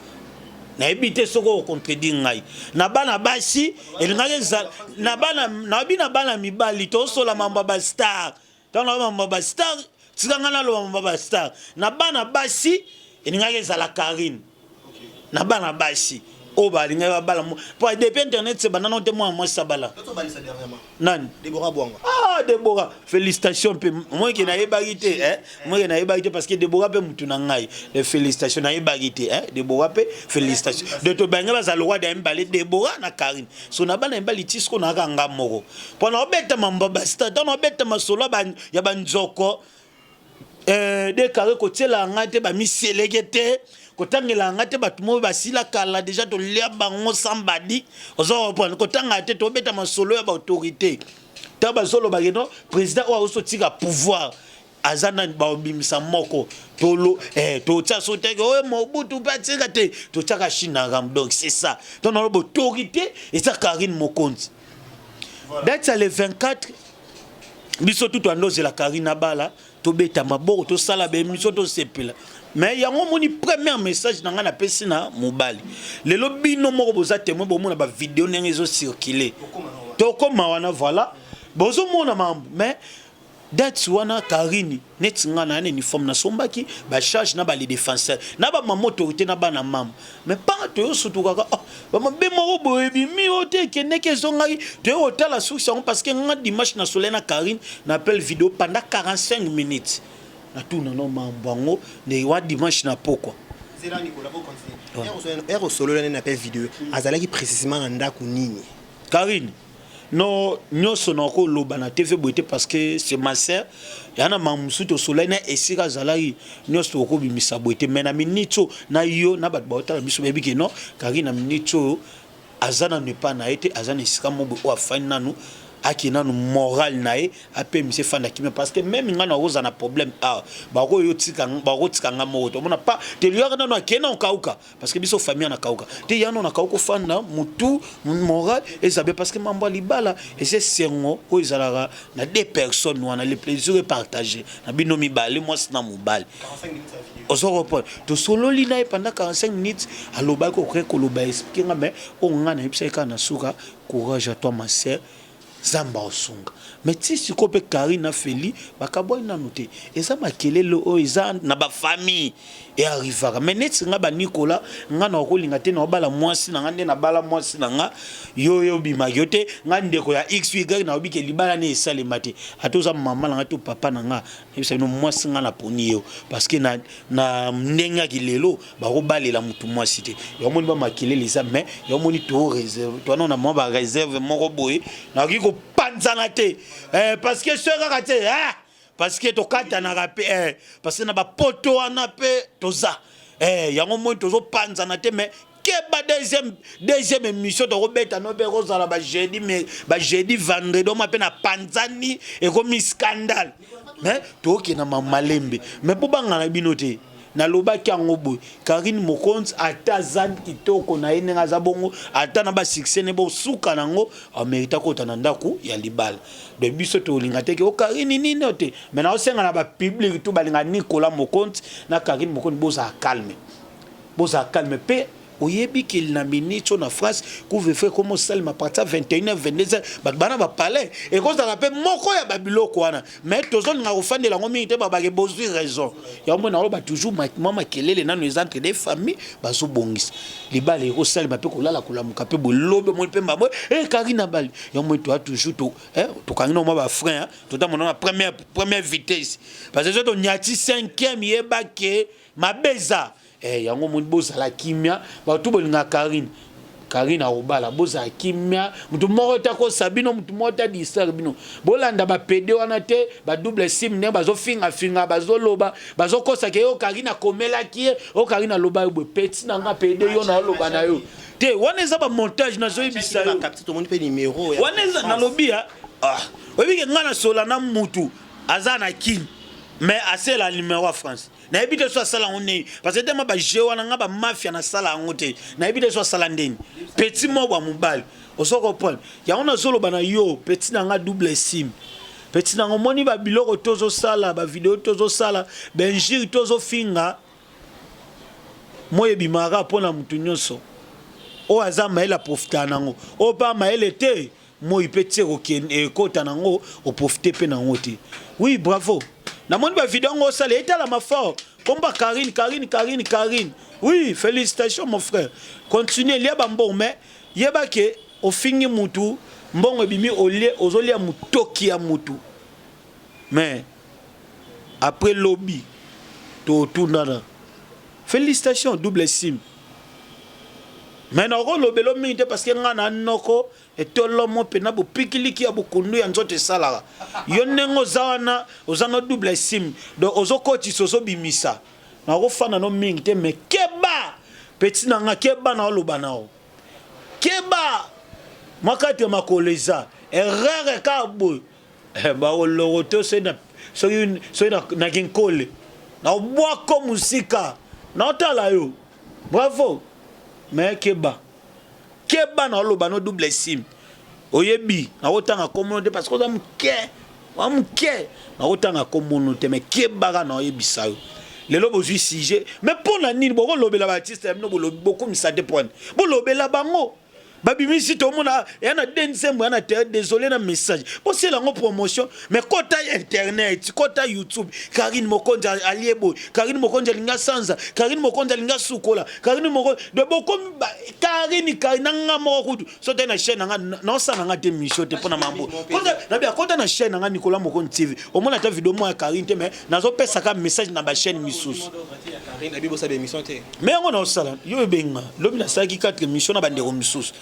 nayebi te soki okontredire ngai. Na bana basi elingaki ezala na bana, nayebi na bana mibali tosola mambo ya bastar. Ntango na mambo ya bastar, tika ngai naloba mambo ya bastar. Na bana basi elingaki ezala Karine. Na bana basi oyo balingaki babala po depuis internet se bandana te, mwana mwasi abala nani? Debora Bwanga. Ah, Debora, félicitation mpe. Moke nayebaki te, eh? Moke nayebaki te parce que Debora mpe mutu na ngai. Félicitation, nayebaki te, eh? Debora mpe félicitation. De tobange bazala lokwa da mibale, Debora na Karine. So na bana mibali ti siko nayaka nga moko mpo na obeta mambo bastar. Ntango obeta masolo ya banzoko de carré, kotiela ngai te, bamiseleke te, kotangela ngai te. Bato moko basila kala déjà, tolia bango sambadi. Oza comprendre? Kotanga te, tobeta masolo ya baautorité. Ntango bazolobaki no président oyo azotika pouvoir aza nani, babimisa moko tolo totia so teke oyo Mobutu mpe atika te, totiaka Chine na ram. Donc c'est ça. Donc naloba autorité eza Karine Mokonzi. Date ya le 24, biso tu toanda ozela Karine abala, tobeta maboko, tosala baémission, tosepela. Mais yango omoni, premier message na ngai napesi na mobali lelo, bino moko boza témoin, bomona bavideo ndenge ezocircule, tokóma wana. Voilà, bozomona mambo. Mais date wana, Karine, neti nga na uniforme nasombaki, bacharge na bale défenseur na bamama autorité na bana mama. Mais mpanga toyosutukaka, oh, bamabe moko boye ebimi oyo te, ekendeki ezongaki. Toye kotala source yango parce que nga dimanche na soleil na Karine na appel vidéo pendant 45 minutes, natuna no mambo yango nde wa dimanche na pokwa. Zela Nicolas, faut continuer. Ere osolola nini appel vidéo, azalaki précisément na ndako nini? Karine, no nyonso nakoloba na TV boye te parce que c'est ma sœur. Ya na makambo mosusu tosolai na esika azalaki, nyonso tokobimisa boye te. Mais na minute oyo, na yo na bato baotala biso bayebi ke non, Karine na minute oyo aza nanu epai na ye te. Aza na esika moko boye oyo afandi nanu, ake nanu moral na ye apemisa, efanda kimia. Parce que même ngai nakozala na problème awa, bakotika nga moko te. Omona pa te, liyaka nanu akei na okauka parce que biso famille na kauka te. Ya no na kauka, ofanda mutu moral eza bien parce que mambo ya libala eza esengo oyo ezalaka na deux personnes wana. Le plaisir est partagé na bino mibale, mwasi na mobali. Ozo comprendre? Tosololi na ye pendant 45 minutes. Alobaki, okoki koloba, explique nga. Mais oyo ngai nayebisaki kaka na suka: courage à toi, ma sœur, Nzambe aosunga. Mais ti sikoyo mpe Karine na Feli bakabwani nanu te. Eza makelele oyo eza na bafamille earrivaka. Mais neti nga banikola, nga na kolinga te na obala mwasi na nga nde nabala mwasi na nga. Yo oyo obimaki yo te, nga ndeko ya x y nayobi ke libala ne esalema te. Ata oza mama na nga to papa na nga, nayebisa bino mwasi nga naponi yo parce que na ndenge yaki lelo bakobalela motu mwasi te. Yango moni bamakelele eza, mais yango moni to réserve towana na mwa baréserve moko boye. Nakoki kopanzana te parce que so kaka te, parce que tokatanaka mpe, parce que na bapoto wana mpe toza, yango moni tozopanzana te. Mais keba, deuxième émission tokobeta no mpe ekozala bajeudi, mais bajeudi, vendredi oma mpe na panzani, ekomi scandale. Mais tokokenda malembe, mais mpo bangana bino te. Nalobaki yango boye: Karine Mokonzi, ata aza kitoko na ye ndenge aza bongo, ata na basuccès ne bosuka nango, amérita kota na ndako ya libala. Donc biso tolinga te ke o Karine nini te. Mais naosenga na bapublic tu balinga Nicolas Mokonzi na Karine Mokonzi, bozala calme, bozala calme mpe. Oyebi ke na minute oyo na France couvre feu ekomi osalema partir ya 21h 22h bato bana ba palais ekozala pe moko ya ba biloko wana mais tozolinga kofandela yango mingi te babake bozwi raison yango mpe naloba toujours mwa makelele nano eza entre des familles bazobongisa libala ekosalema mpe kolala kolamuka mpe bolobi omoni mpe mbambo e eh, Karine abali yango moi toa toujours to eh, tokangi na mwa ba frein totamona na première première vitesse parce que tonyati cinquième yeba ke mabe eza Eh yango omoni bozala kimia bato bolinga Carine Carine akobala bozala kimia moto moko te akosa bino moto moko te adistraire bino bolanda ba pede wana te ba double sim ndenge bazofinga finga bazoloba bazokosa ke yo Carine akomelaki ye o Carine aloba yo boye petit na nga pede yo na oloba na yo te wana eza ba montage nazoyebisa yo wana eza nalobi ya ah oyebi ke nga nasola na mutu aza na kin mais asela numero ya France Nayebi te so asala yango ndeni parce que tellement ba jeu wana nga ba mafia nasala yango te. Nayebi te so asala ndeni. Petit moko ya mobali. Ozo comprendre? Yango nazoloba na yo petit na nga double sim. Petit na nga omoni ba biloko tozo sala, ba video tozo sala, ba injure tozo finga moi ebimaka mpo na moto nyonso. Oyo aza mayele aprofitaka nango. Oyo mpe mayele te Moyi pe ti ekota nango o profiter pe nango te. Oui bravo. Namoni ba video yango osala etalama fort. Komba Carine Carine Carine Carine. Oui felicitations mon frère. Continuer lia ba mbongo mais yeba ke ofingi mutu mbongo ebimi olie ozolia mutoki ya mutu. Mais après lobi totundana. Felicitations double sim. Mais nakolobelo mingi te parce que nga na noko Etolomo pena bopikiliki ya bokundu ya nzoto esalaka yo ndenge oza wana oza no double sim donc ozo kotisa ozo bimisa nako fanda no mingi te mais keba petit na nga keba na oloba na yo keba mwa kati ya makolo eza erreur kaka boye eh, bakoloko te soki na soki soki na kinkole na obwako mosika na otala yo bravo mais keba Keba na oloba no double sim. Oyebi nakotanga kombo te parce que oza muke. Wa muke nakotanga kombo te mais keba kaka na oyebisa yo. Lelo bozui sujet mais pona nini bokolobela ba artiste ya bino bolobi bokomisa te pona bolobela bango babimisi tomona ya na de nzembo ya na te désolé na message bosela yango promotion mais kota internet kota youtube karine mokonzi alie boye karine mokonzi alingi asanza karine mokonzi alingi asukola karine mokonzi de bokomi karine karine na nga moko kutu so te na chaîne na nga naosala na nga te mission te mpo na mambo nabi akota na chaîne na nga nicolas mokonzi tv omona ata video moko ya karine te mais nazopesaka message na bachaîne misusu mais yango naosala yo ebenga lobi nasalaki 4 émission na bandeko misusu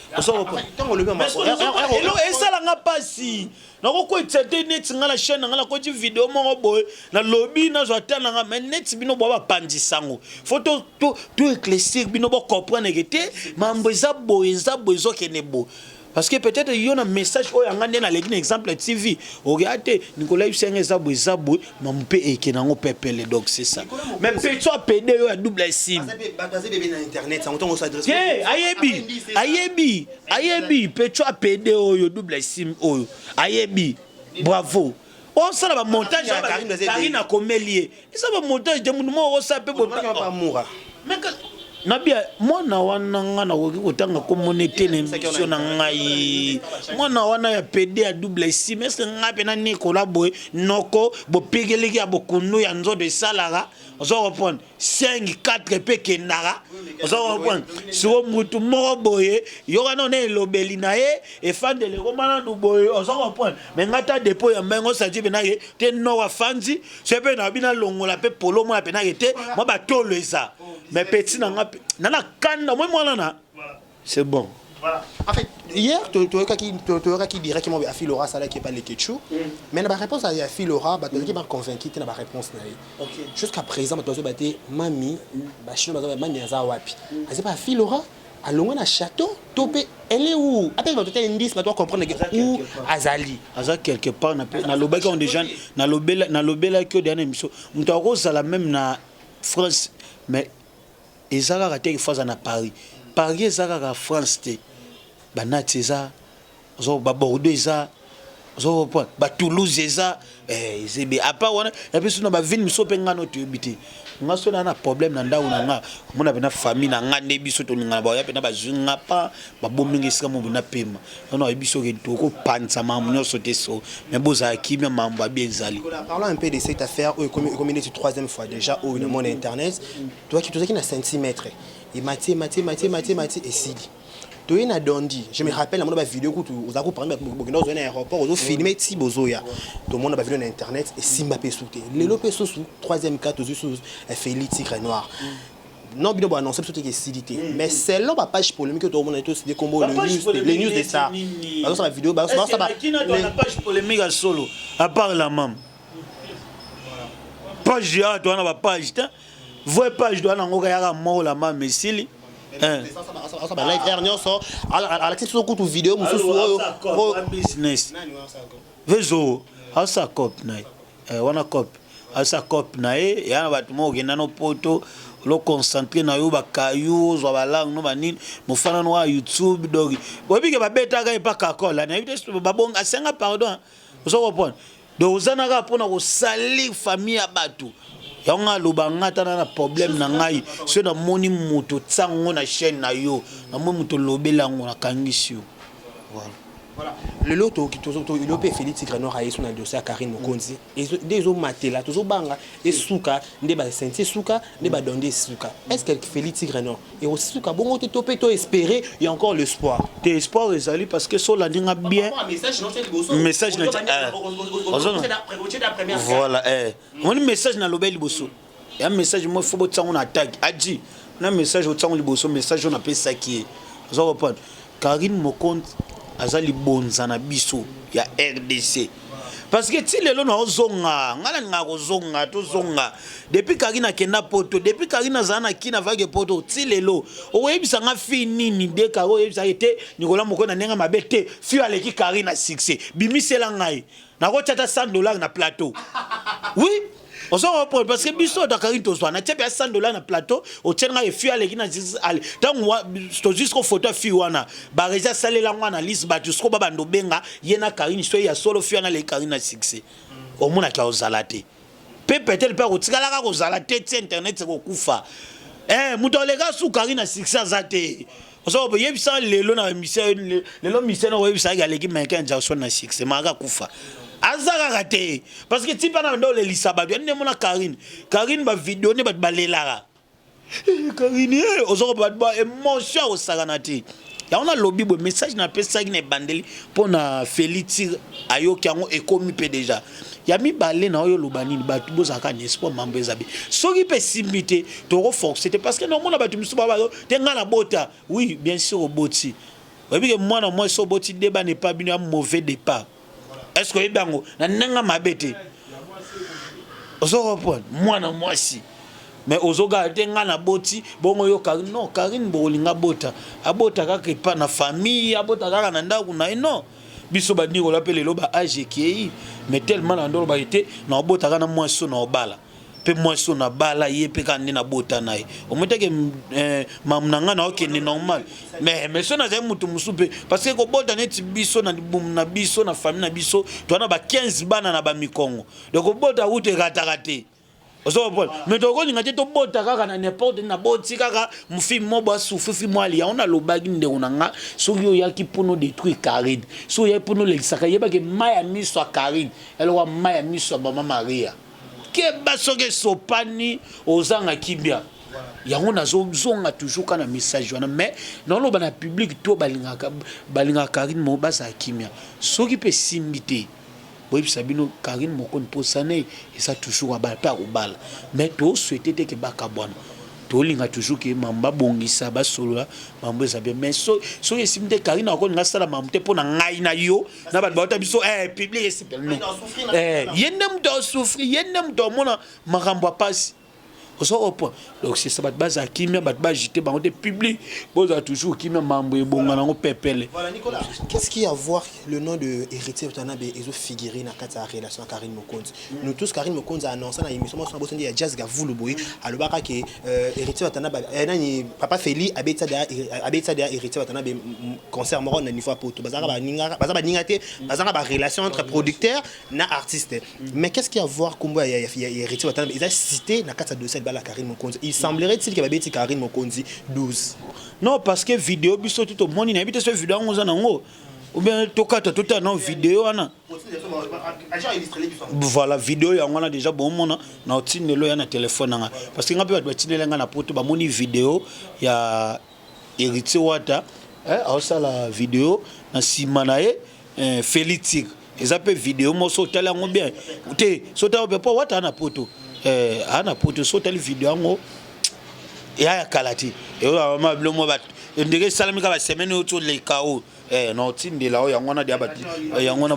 esala nga mpasi Nakokwetisa te neti nga na chaîne na nga nakoti video moko boye nalobi nazwa ata na nga mais neti bino bwa bapanzi sango faut to to to éclaircir bino bo comprendre que te mambo eza boye eza boye ezokende boye parce que peut-être yo na message oyo yanga nde naleki na exemple TV okeya te Nicolas yebisa nga eza boye eza boye mambo mpe eke nango pepele donc c'est ça mais petso apede yo ya double sim te ayebi ayebi Ayebi pecho apede oyo double sim oyo ayebi bravo osala ba montage Karine akomeli ye eza ba montage te mutu moko osala pe nabia mwana wana nga nakoki kotanga komona ete na emission na ngai mwana wana ya pede ya double sim eske ngai mpe nanekola boye noko bopikeliki ya bokundu ya nzoto esalaka ozo comprendre 5 4 mpe ekendaka oza comprendre siko mutu moko boye yoka nano na elobeli na ye efandeli ekoma nanu boye oza comprendre me ngai ta depo ya mbengo osati mpe naye te noko afandi so mpe na bino alongola mpe polo mwana mpe naye te mwa batolo eza mais petit na nga na na kanda moi mwana na C'est bon. Voilà. En fait, hier, tu as directement à Philora, ça qui est pas les ketchou. Mais la réponse à Philora, bah, tu as convaincu, tu as la réponse. Jusqu'à présent, tu as dit, mami, bah, chino, bah, mami, aza wapi. C'est pas Philora, alongwa na château, topé, elle est où? Après, tu as un indice, tu dois comprendre où Azali. Aza quelque part, na lobaki on déjà, na lobela, na lobela que dernière émission. Mutu akozala même na France, mais Eza kaka te il faut aza na Paris. Paris eza kaka France te. Ba Nati eza, ozo ba Bordeaux eza. Ozo comprendre? Ba Toulouse eza eh eza ebe. À part wana ya biso na ba ville miso pe nga no toyebi te. Nga so na na problème na ndaku na nga, omona pena famille na nga nde biso tolingana ba ya pena bazwi nga pa ba bombi nga esika moko na pema. Non non biso ke toko panza makambo nyonso te so mais bozala kimia makambo ya bien ezali. Parlons un peu de cette affaire oyo ekomi ekomi neti troisième fois déjà oyo na mona internet. Toyaki tozalaki na centimètre. Emati emati emati emati emati esili. Toye na Dondi, je me rappelle namona ba video kutu oza ko prendre bokenda ozwa na aéroport ozo filmer ti bozoya. Tomona ba video na internet esimba pe su te. Lelo pe susu troisième cas tozwi susu Feli Tigre Noir. Non bino bo annoncer biso te ke esili te. Mais selon ba page polémique to mona to cité kombo le news les news de ça. Bazo sala video bazo sala ba page polémique ya solo à part la mam. Page ya to na ba page te. Vraie page doit nango kayaka moko la mam esili. Ba live air nyonso alakisi biso kutu video mosusu oyo business vezo asa cop na ye wana cop asa cop na ye ya na bato moko okenda no poto lo concentre na yo bakayu ozwa balangue no banini mofana no wa youtube donc oyebi ke babetaka ye pa kakola nayebi te babonga asenga pardon ozo comprendre. Donc oza na kaka pona ko salir famille ya batu. Yango nga aloba nga ata na problème na ngai soki na moni mutu otia ngo na chaîne na yo na moni mutu olobeli yango na kangisi yo. Voilà. Voilà. Lelo to to to ilo pe Félix Tigre Noir ayesu na dossier ya Carine Mokonzi. Ezo nde ezo matela tozo banga esuka nde ba senti esuka nde ba donde esuka. Est-ce que Félix Tigre Noir ekosuka bongo te to pe to espérer il y a encore l'espoir. Te espoir ezali parce que so olandi nga bien message na voilà eh omoni message na lobeli liboso ya message mo faut botia ngo na tag adi na message otia ngo liboso message oyo napesaki ye oza comprendre Carine Mokonzi aza libonza na biso ya RDC parce que ti lelo na ozonga nga nalingaka kozonga tozonga depuis Carine akenda poto depuis Carine azala na kina vage poto ti lelo okoyebisa nga fille nini de Carine oyebisa ye te Nicolas Mokonzi na ndenge mabe te fille aleki Carine na succès bimisela ngai nakotia ata 100 dollars na plateau oui ozo comprendre parce que biso ta Carine tozwa na tia pe 100 dollars na plateau otiela ngai fille aleki na ale ntango tozwi siko photo ya fille wana barezi asalela yango analyse bato siko babanda obenga ye na Carine so ya solo fille wana aleki Carine na succès omonaki ozala te pe peut-être pe akotikalaka kozala te ti internet ekokufa eh moto aleka su Carine na succès aza te ozo yebisa lelo na émission lelo mission na koyebisa aleki Michael Jackson na succès maka kufa aza kaka te parce que ti pana ndo olelisa bato ya nde mona Carine Carine ba video nde bato balelaka Carine eh, ozo bato ba émotion akosakana te yango nalobi boye message napesaki na ebandeli mpo na Félix ayoki yango ekomi mpe deja ya mibale na oyo oloba nini bato bozalaka na espoir mambo eza be soki mpe esimbi te tokoforce te parce que naomona bato mosusu baba te ngai nabota oui bien sûr oboti oyebi ke mwana mwasi oboti de bana epa bino ya mauvais départ est ce que oyebi yango na ndenge mabe te ozo comprendre mwana mwasi mais ozogala te ngai naboti bongo yo Carine non Carine bokolinga abota abota kaka epa na famille abota kaka na ndako na ye non biso banikola mpe lelo ba age ekei mais tellement na ndolo baye te na obota kaka na mwasi oyo na obala mpe mwasi oyo nabala ye mpe kaka nde nabota na ye omoi teke eh, mamu na ngai naokende normal mais mais so nazali moto mosusu mpe parce que kobota neti biso na libumu na biso na famille na biso toza na ba 15 bana na bamikongo donc kobota kutu ekataka te ozo comprendre mais tokolinga te tobota kaka na n'importe na boti kaka mofi mobo asouffri fi mwa alia ona alobaki ndeko na nga soki oyaki mpo détruire Carine soki oyaki mpo olekisaka yebaki mai ya miso ya Carine eloko mai ya miso ya mama Maria keba soki esopani ozanga kimia yango nazozonga toujours kaka na message wana mais naoloba na public to balingaka balingaka Carine mo bazala kimia soki mpe esimbi te boyebisa bino Carine Mokonzi mposa na ye eza toujours abala mpe akobala mais tosouhaite te ke bakabwana tolinga toujours ke mambo babongisa basolola mambo eza bien mais soki esimbi te Carine akolinga asala mambo te mpo na ngai na yo na bato bauta biso eh, public esepela non eh, ye nde moto asouffrir ye nde moto amona makambo ya pasi. Ozo comprendre? Donc c'est ça, bato bazala kimia, bato baagite bango te, public bozala toujours kimia, mambo ebonga nango pepele. Voilà Nicolas, qu'est-ce qui a à voir le nom de Héritier Watanabe ezo figurer na kati ya relation ya Carine Mokonzi? Nous tous Carine Mokonzi a annoncé na émission moko bosandi ya Jazz Gavulu boye, alobaka ke Héritier Watanabe nani Papa Feli abetisa deja abetisa deja Héritier Watanabe concert moko na niveau ya poto. Bazalaka baninga, baza baninga te, bazalaka ba relation entre producteur na artiste. Mais qu'est-ce qui a à voir kombo ya Héritier Watanabe eza cité na kati ya dossier libala Carine Mokonzi? Il semblerait-il que babeti Carine Mokonzi 12. Non, parce que vidéo biso tout omoni, nayebi te soki vidéo yango oza nango ou bien tokata totala nao vidéo wana. Voilà, vidéo yango wana déjà bomona na otindelo ya na telefone nanga, parce que nga mpe bato batindeli nga na poto, bamoni vidéo ya Héritier Wata aosala vidéo na nsima na ye Félix Tigre. Eza mpe vidéo moko so otali yango bien te, so otali mpe po Wata na poto, aa na poto, so otali vidéo yango eya ya kala te, eyoma bilo mo ndenge esalami kaka basemaine oyo toleka oyo na otindela oyo yango wana deya bato yango wana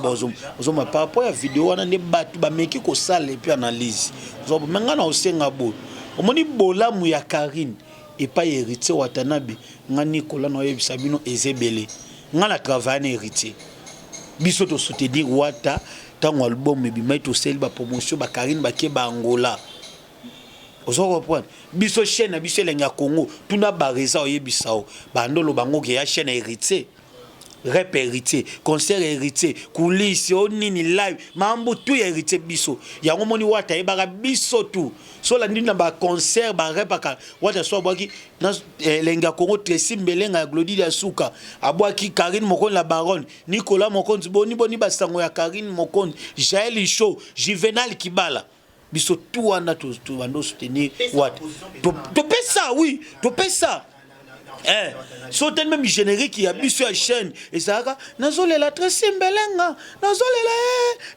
ozoma par rapport ya vidéo wana nde bato bameki kosala et puis analyse. Me ngai na osenga boye, omoni bolamu ya Karine epai Héritier Watanabe, nga Nicolas na oyebisa bino eza ebele. Nga na travaille na Héritier, biso tosoutenir Wata ntango album ebimai, tosali bapromotion, bakarine bake baangola. Ozo comprendre? Biso chaîne na biso Elenge ya Congo, tuna bareza oyebisa o bandolo bango ke ya chaîne Héritier, rep Héritier, concert Héritier, coulisse o nini, live, mambo tu ya Héritier. Biso yango moni Wata ayebaka biso tu so olandi na baconcert barepaka Wata so abwaki na Elenge ya Congo, Tracy Mbelenga ya Glodi ya Suka, abwaki Karine Mokonzi la Baronne, Nicolas Mokonzi, boni boni basango ya Karine Mokonzi, Jael Show, Juvenal Kibala, biso tu wana tobanda soutenir Wata, topesa, oui, topesa. So otali même générique ya biso ya chaîne ezalaka nazolela Tracy Mbelenga, nazolela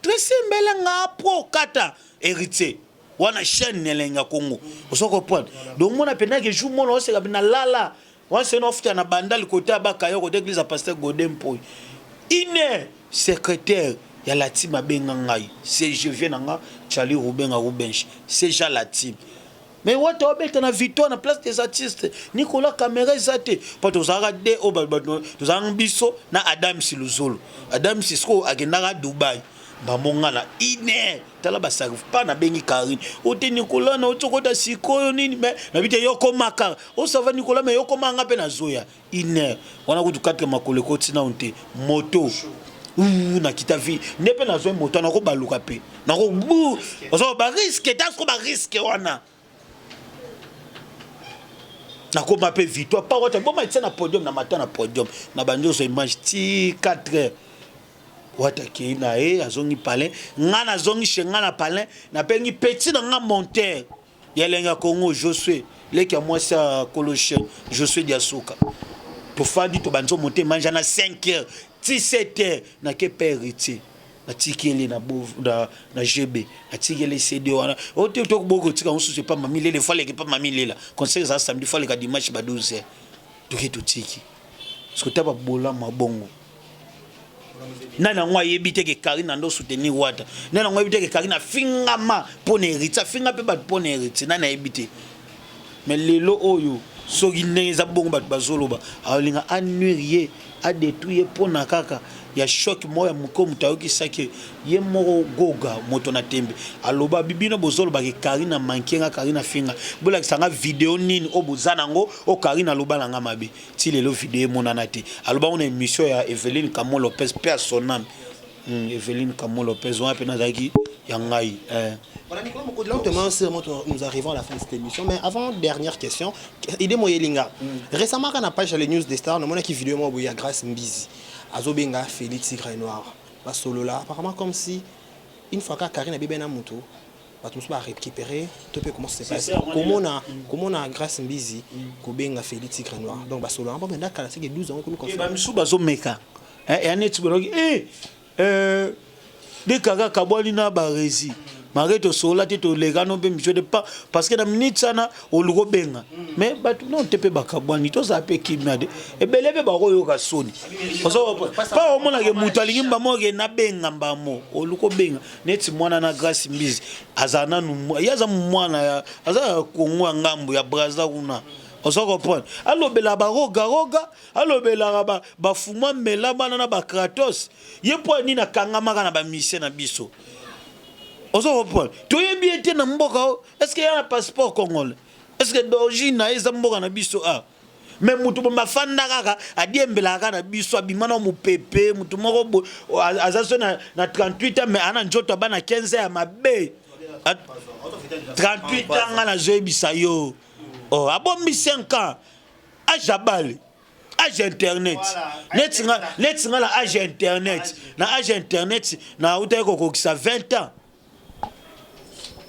Tracy Mbelenga pro kata Héritier wana, chaîne Elenga Congo. Ozo comprendre? Donc mona mpenza ke jour mona oseka na lala wana sena ofuta na Bandali kote ya Bakaya, kote église ya pasteur Godin Mpoi, une heure, secrétaire ya la team abenga ngai, CGV na nga Charlie Rubenga Rubench, CG la team. Mais Wata obeta na Victoire, na Place des Artistes, Nicolas, caméra eza te mpo tozalaka de oyo tozalaka biso na Adam Siluzolo. Adam Sisco akendaka Dubai bango, nga na une heure tala basacrifice pa nabengi Karine ote Nicolas na otokota sikoyo nini, mais nabi te yokomaka osava Nicolas, mais yokomanga mpe nazoya une heure wana kutu 4 makolo ekoti nano te moto nakita vi nde mpe nazwa moto nakobaluka mpe nako bu ozo barisque ta siko barisque wana nakoma mpe Victoire pa Wata boma tia na podium na mata na podium na bandi ozwa image ti 4 heures. Wata akei na ye, azongi palin, nga nazongi chez nga na palin, napengi petit na nga monteur ya Elengi ya Congo, Josue leki ya mwasi ya kolo chaîne, Josue Diasuka. Tofandi, tobandi omonte image na 5 heures ti 7 heures. Nake pe Héritier, natikeli na GB, natikeli CD wana oyo te toboki kotika mosusu epa Mami Lela, efaleka epa Mami Lela. Concert ezala samedi, faleka dimanche ba 12 heures toke totiki. Parce que ta babolamu mabongo nani yango ayebi te ke Karine ando soutenir Wata? Nani yango ayebi te ke Karine afingama mpo na Héritier, afinga mpe bato mpo na Héritier? Nani ayebi te? Mais lelo oyo soki ndenge eza bongo, bato bazoloba alinga anuire ye, adétruire ye mpo na kaka ya choc moko ya moke moto ayokisaki ye moko. Goga moto na tembe aloba bibino bozolobaki Karine amanke nga, Karine afinga, bolakisa nga video nini oyo boza nango oyo Karine aloba na nga mabe. Ti lelo video emonana te. Aloba ngo na émission ya Eveline Camo Lopez mpe ya soname Eveline Camo Lopez wana mpe nazalaki ya ngai. Voilà, Nicolas Mokondi, lentement, sûrement, nous arrivons à la fin de cette émission. Mais avant, dernière question. Idée Moyelinga. Récemment, quand on a page les news des stars, nous avons une vidéo où il y a Grâce Mbizi. Azobenga, Félix Tigre Noir. Bah, solo là, apparemment, comme si, une fois que Karine a bien moto, bah, tout va récupérer, tout peut comment ça se passe. Comment on a Grâce Mbizi, Kobenga Félix Tigre Noir. Donc, bah, solo, on va c'est 12 ans, comme comme Bah, misu bazomeka. Eh, ya neti boloki, eh, de kaka kabwali na baresi. Malgré tosolola te, tolekano mpe mission te pa parce que na minute sana oluka obenga mais bato non te mpe bakabwani, tozala mpe kimia te. Ebele mpe bakoyoka soni pa omonake moto alingi mbamo ke nabenga mbamo, oluka obenga neti mwana na Grâce Mbizi azala nanu, ye aza mwana, aza ya Kongo ya ngambo ya Braza kuna. Ozo comprendre, alobelaka barogaroga, alobelaka bafuma mela bana na bakratos. Ye mpo nini akangamaka na bamusiciens na biso? Ozo comprendre, toyebi ye te na mboka o. Est ce que ya na passeport congolais? Est ce que d'origine na ye eza mboka na biso? A mais mutu bombe afanda kaka, adiembelaka kaka na biso, abima na mopepe. Mutu moko boye aza so na 38 ans, mais ana nzoto aba na 15 ya mabe. 38 ans, nga nazoyebisa yo, oh, abombi 5 ans, âge abale, âge internet. Neti nga na âge internet, na âge internet nautaki kokokisa 20 ans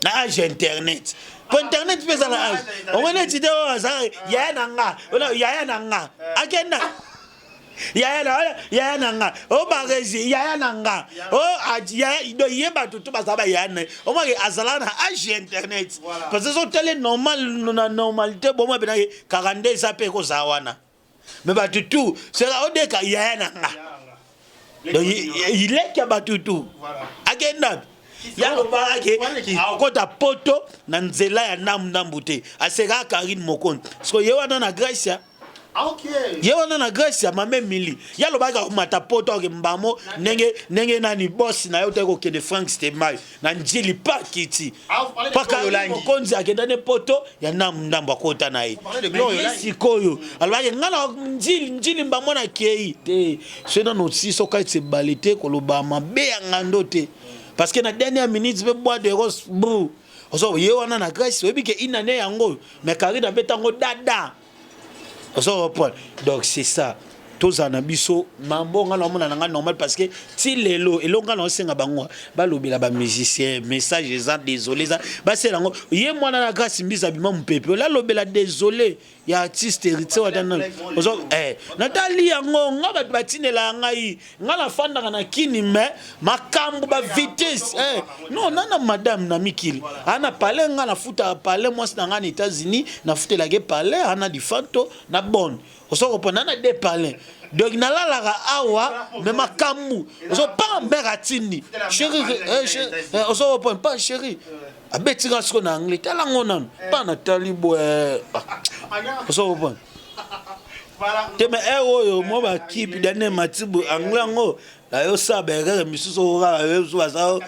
na âge internet, po internet mpe eza na âge. Ongo neti te oyo aza yaya na nga, yaya na nga akenda, yaya na nga o Baresi, yaya na nga o yaya ye, bato to bazala bayaya na ye. Omaki azala na âge internet parce que sotali normal, na normalité bomwa mpenake 42 eza mpe ekozala wana, mais bato tu seka odeka yaya na nga. Donc ileki ya bato tu akenda, yalobaka ke akokɔta poto na nzela ya ndambu ndambu te, asekaka Karine Mokonzi. Siko ye wana na Grâce, ye wana na Grâce ya mame Mili, ye alobaki akomata poto, ake mbamo ndenge ndenge nani bosi na ye otaki kokende Frank Stemai na Njili pa kiti paka Mokonzi akenda ne poto ya ndambu ndambu, akota na ye. Sikoyo alobaki nga na Njili, Njili mbamo na kei te. So nano osisi okatisa ebale te, koloba mabe ya ngando te, parce que na dernière minute mpe bois de rose bru ozo ye wana na Grâce, oyebi ke inane yango, mais Karine abetango dada. Ozo reprendre, donc c'est ça. Tozala na biso mambo, nga naomona na nga normal, parce que ti lelo eloko nga naosenga bango balobela bamusicien, message eza désolé, eza basela yango. Ye mwana na Grâce Mbisi abima mopepe, olalobela désolé ya artiste Héritier Watana. Ozo natali yango nga, bato batindelaka ngai, nga nafandaka na kini, mais makambo bavitesse non nana madame na mikili ana palais, nga nafutaka palais. Mwasi na ngai na États-Unis nafutelaki palais, ana difanto na bonne. Ozo comprendre, nana de palais, donc nalalaka awa, mais makambo ozo pa mare atindi chéri, ozo comprendre pa chéri abetinga siko na anglais, tala ngo nanu mpa natali boye. Ozo comprendre te, mais ere oyo mwa bakipi dane matibu anglais yango nayosala baerreur misusu oyo kaka yo baza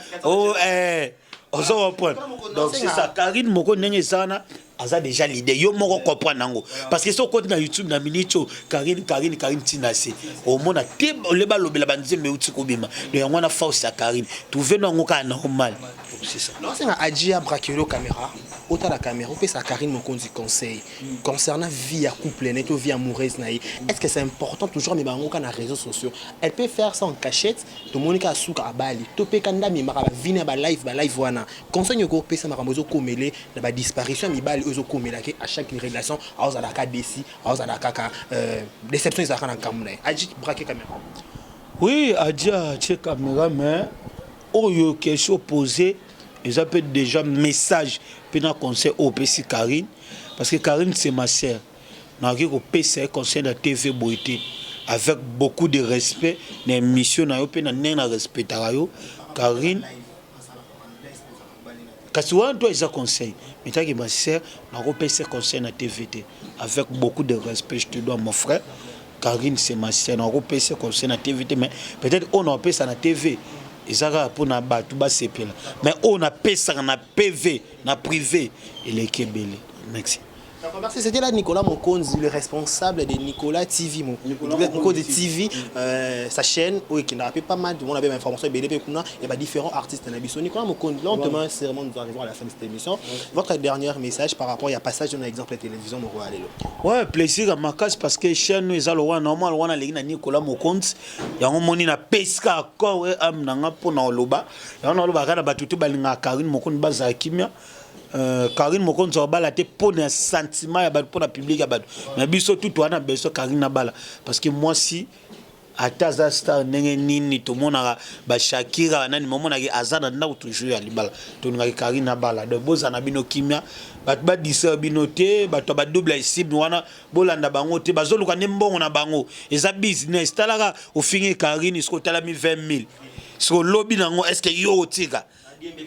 ozo comprendre. Donc c'est ça, Karine moko ndenge eza wana, aza déjà leader. Yo moko comprendre yango, parce que soki okoti na YouTube na minute oyo, Karine, Karine, Karine, ntina se omona te ole balobela banzembe euti kobima. Donc yango wana force ya Karine, trouve no yango kaka normal, c'est ça. Naosenga Adji abrakelo caméra, otala caméra, opesa Karine Mokonzi conseil concernant vie ya couple na ye to vie amoureuse na ye. Est ce que c'est important toujours amema yango kaka na réseaux sociaux? Elle peut faire ça en cachette. Tomoni kaka suka abali to mpe ka nde amemaka bavie na balive, balive wana. Conseil nyoko opesa, makambo ezokomele na badisparition ya mibali oyo ezokomelaki à chaque relation, aozalaka desi, aozala kaka déception ezalaka na nkambo na ye. Adji, braque caméra. Oui, Adji atie caméra, mais oyo question posée eza mpe déjà message mpe na conseil oyo opesi Karine, parce que Karine, c'est ma sœur. Nakoki kopesa ye conseil na TV boye te, avec beaucoup de respect na émission na yo mpe na ndenge na respectaka yo Karine. Kasi wana to eza conseil, mais taki ma sœur, nakopesa conseil na TV te. Avec beaucoup de respect je te dois, mon frère, Karine, c'est ma sœur, nakopesa conseil na TV te, mais peut-être oyo nakopesa na TV eza kaka mpona bato basepela, mais oyo napesaka na PV, na privé, eleki ebele. Merci. D'accord, merci. C'était là Nicolas Mokonzi, le responsable de Nicolas TV. Nicolas Mokonzi TV, sa chaîne, oui, qui n'a rappelé pas mal de monde avait information, il y a différents artistes dans la Nicolas Mokonzi, lentement, sérieusement, nous arrivons à la fin de cette émission. Votre dernier message par rapport à passage d'un exemple de télévision, mon roi. Ouais, plaisir à ma case, parce que chaîne, nous allons voir, normal, on a Nicolas Mokonzi, il y a un moment, il a pesca encore, am nanga pour na loba, il y a un loba, kana batutu balinga Karine Mokonzi baza kimia. Karine Mokonzi abala te mpo na sentiment ya bato, mpo na public ya bato, mais biso tutu wana beso Karine abala, parce que mwasi Ata aza star ndenge nini tomonaka ba Shakira ba nani mais omonaki aza na ndaku toujours ya libala. Tolingaki Carine abala donc bozala na bino kimia batu ba distraire bino te batu ya ba double sim wana bolanda bango te bazoluka nde mbongo na bango eza business tala kaka ofingi Carine sikoyo otalami 20000 sikoyo lobi nango est ce que yo otika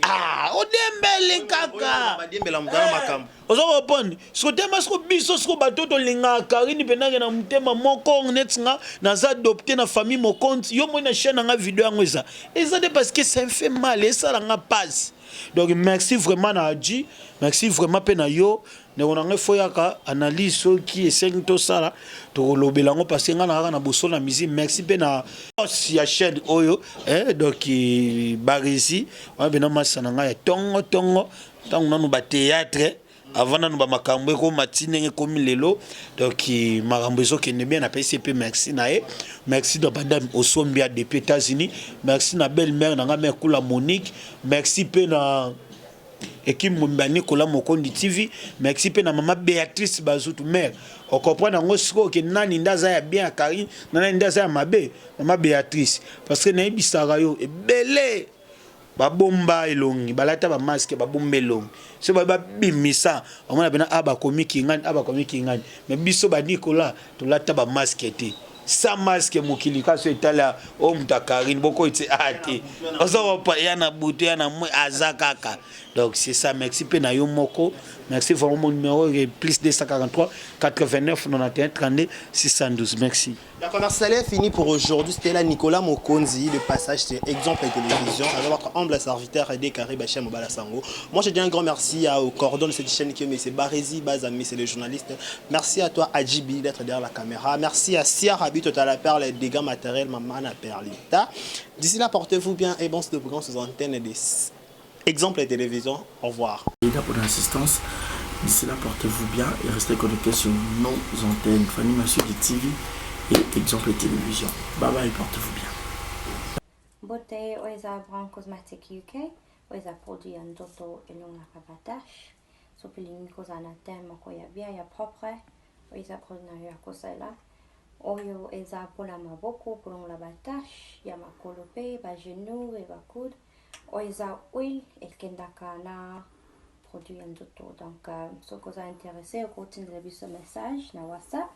ah odembeli kaka oza kopone siko tema siko biso siko bato tolingaka Karine mpenake na motema moko neti nga naza adopte na famille mokonzi yo moi na chaîne na nga video yango eza eza te parce que ça me fait mal esala nga pasi donc merci vraiment na Adji merci vraiment mpe na yo ndeko na ngai fo yaka analyse soki esengi tosala tokolobela yango parce que ngai na kaka na bosolo na musique merci mpe na boss ya chaîne oyo eh, donc baresi wana mpena masa na ngai ya tongo tongo ntango nanu batheatre avant nanu bamakambo ekoma ti ndenge ekomi lelo donc makambo ezokende bien napesi ye mpe merci na ye merci na madame osombia depuis états-unis merci na belle mère na ngai mère kula monique merci mpe na Equipe mobimba Nicolas Mokondi TV, merci pe na maman Beatrice Bazutu mère. O comprendre yango sikoyo ke nani nde aza ya bien ya Carine, na nani nde aza ya mabe, maman Beatrice. Parce que nayebisaka yo ebele babomba elongi, balata ba masque babomba elongi. Soki ba babimisa, omona pena ah bakomi kingani, ah bakomi kingani. Mais biso ba Nicolas tolata ba masque te. Sans masque mokili kaso etala oyo moto ya Carine boko ti a te oza kopa ya na butu ya na moi aza kaka donc c'est ça merci pe na yo moko merci vraiment mon numéro est plus 243 89 91 32 612 merci. La commerciale est finie pour aujourd'hui. C'était là Nicolas Mokonzi, le passage c'est Exemple Télévision, avec votre humble serviteur Aide Carré Bachem Obalasango. Moi, je dis un grand merci à, au cordon de cette chaîne qui est M. Barezi Bazami, c'est le journaliste. Merci à toi, Adjibi, d'être derrière la caméra. Merci à Sia Rabi, Total la Perle, dégâts matériels, Maman Perlita. D'ici là, portez-vous bien et bon slogan sur antennes des Exemple Télévision. Au revoir. Et là pour l'assistance. D'ici là, portez-vous bien et restez connectés sur nos antennes. Fanny Masudi TV et Exemple Télévision. Bye bye, portez-vous bien. Mbote oyo eza Brown Cosmetic UK oyo eza produit ya nzoto elongaka ba tache soki olingi kozala na teint moko ya bien ya propre oyo eza produit na yo ya kosalela oyo eza mpona maboko kolongola ba tache ya makolo mpe ba genou e ba coude oyo eza huile ekendaka na produit ya nzoto donc euh, soki oza intéressé okotindela biso message na whatsapp.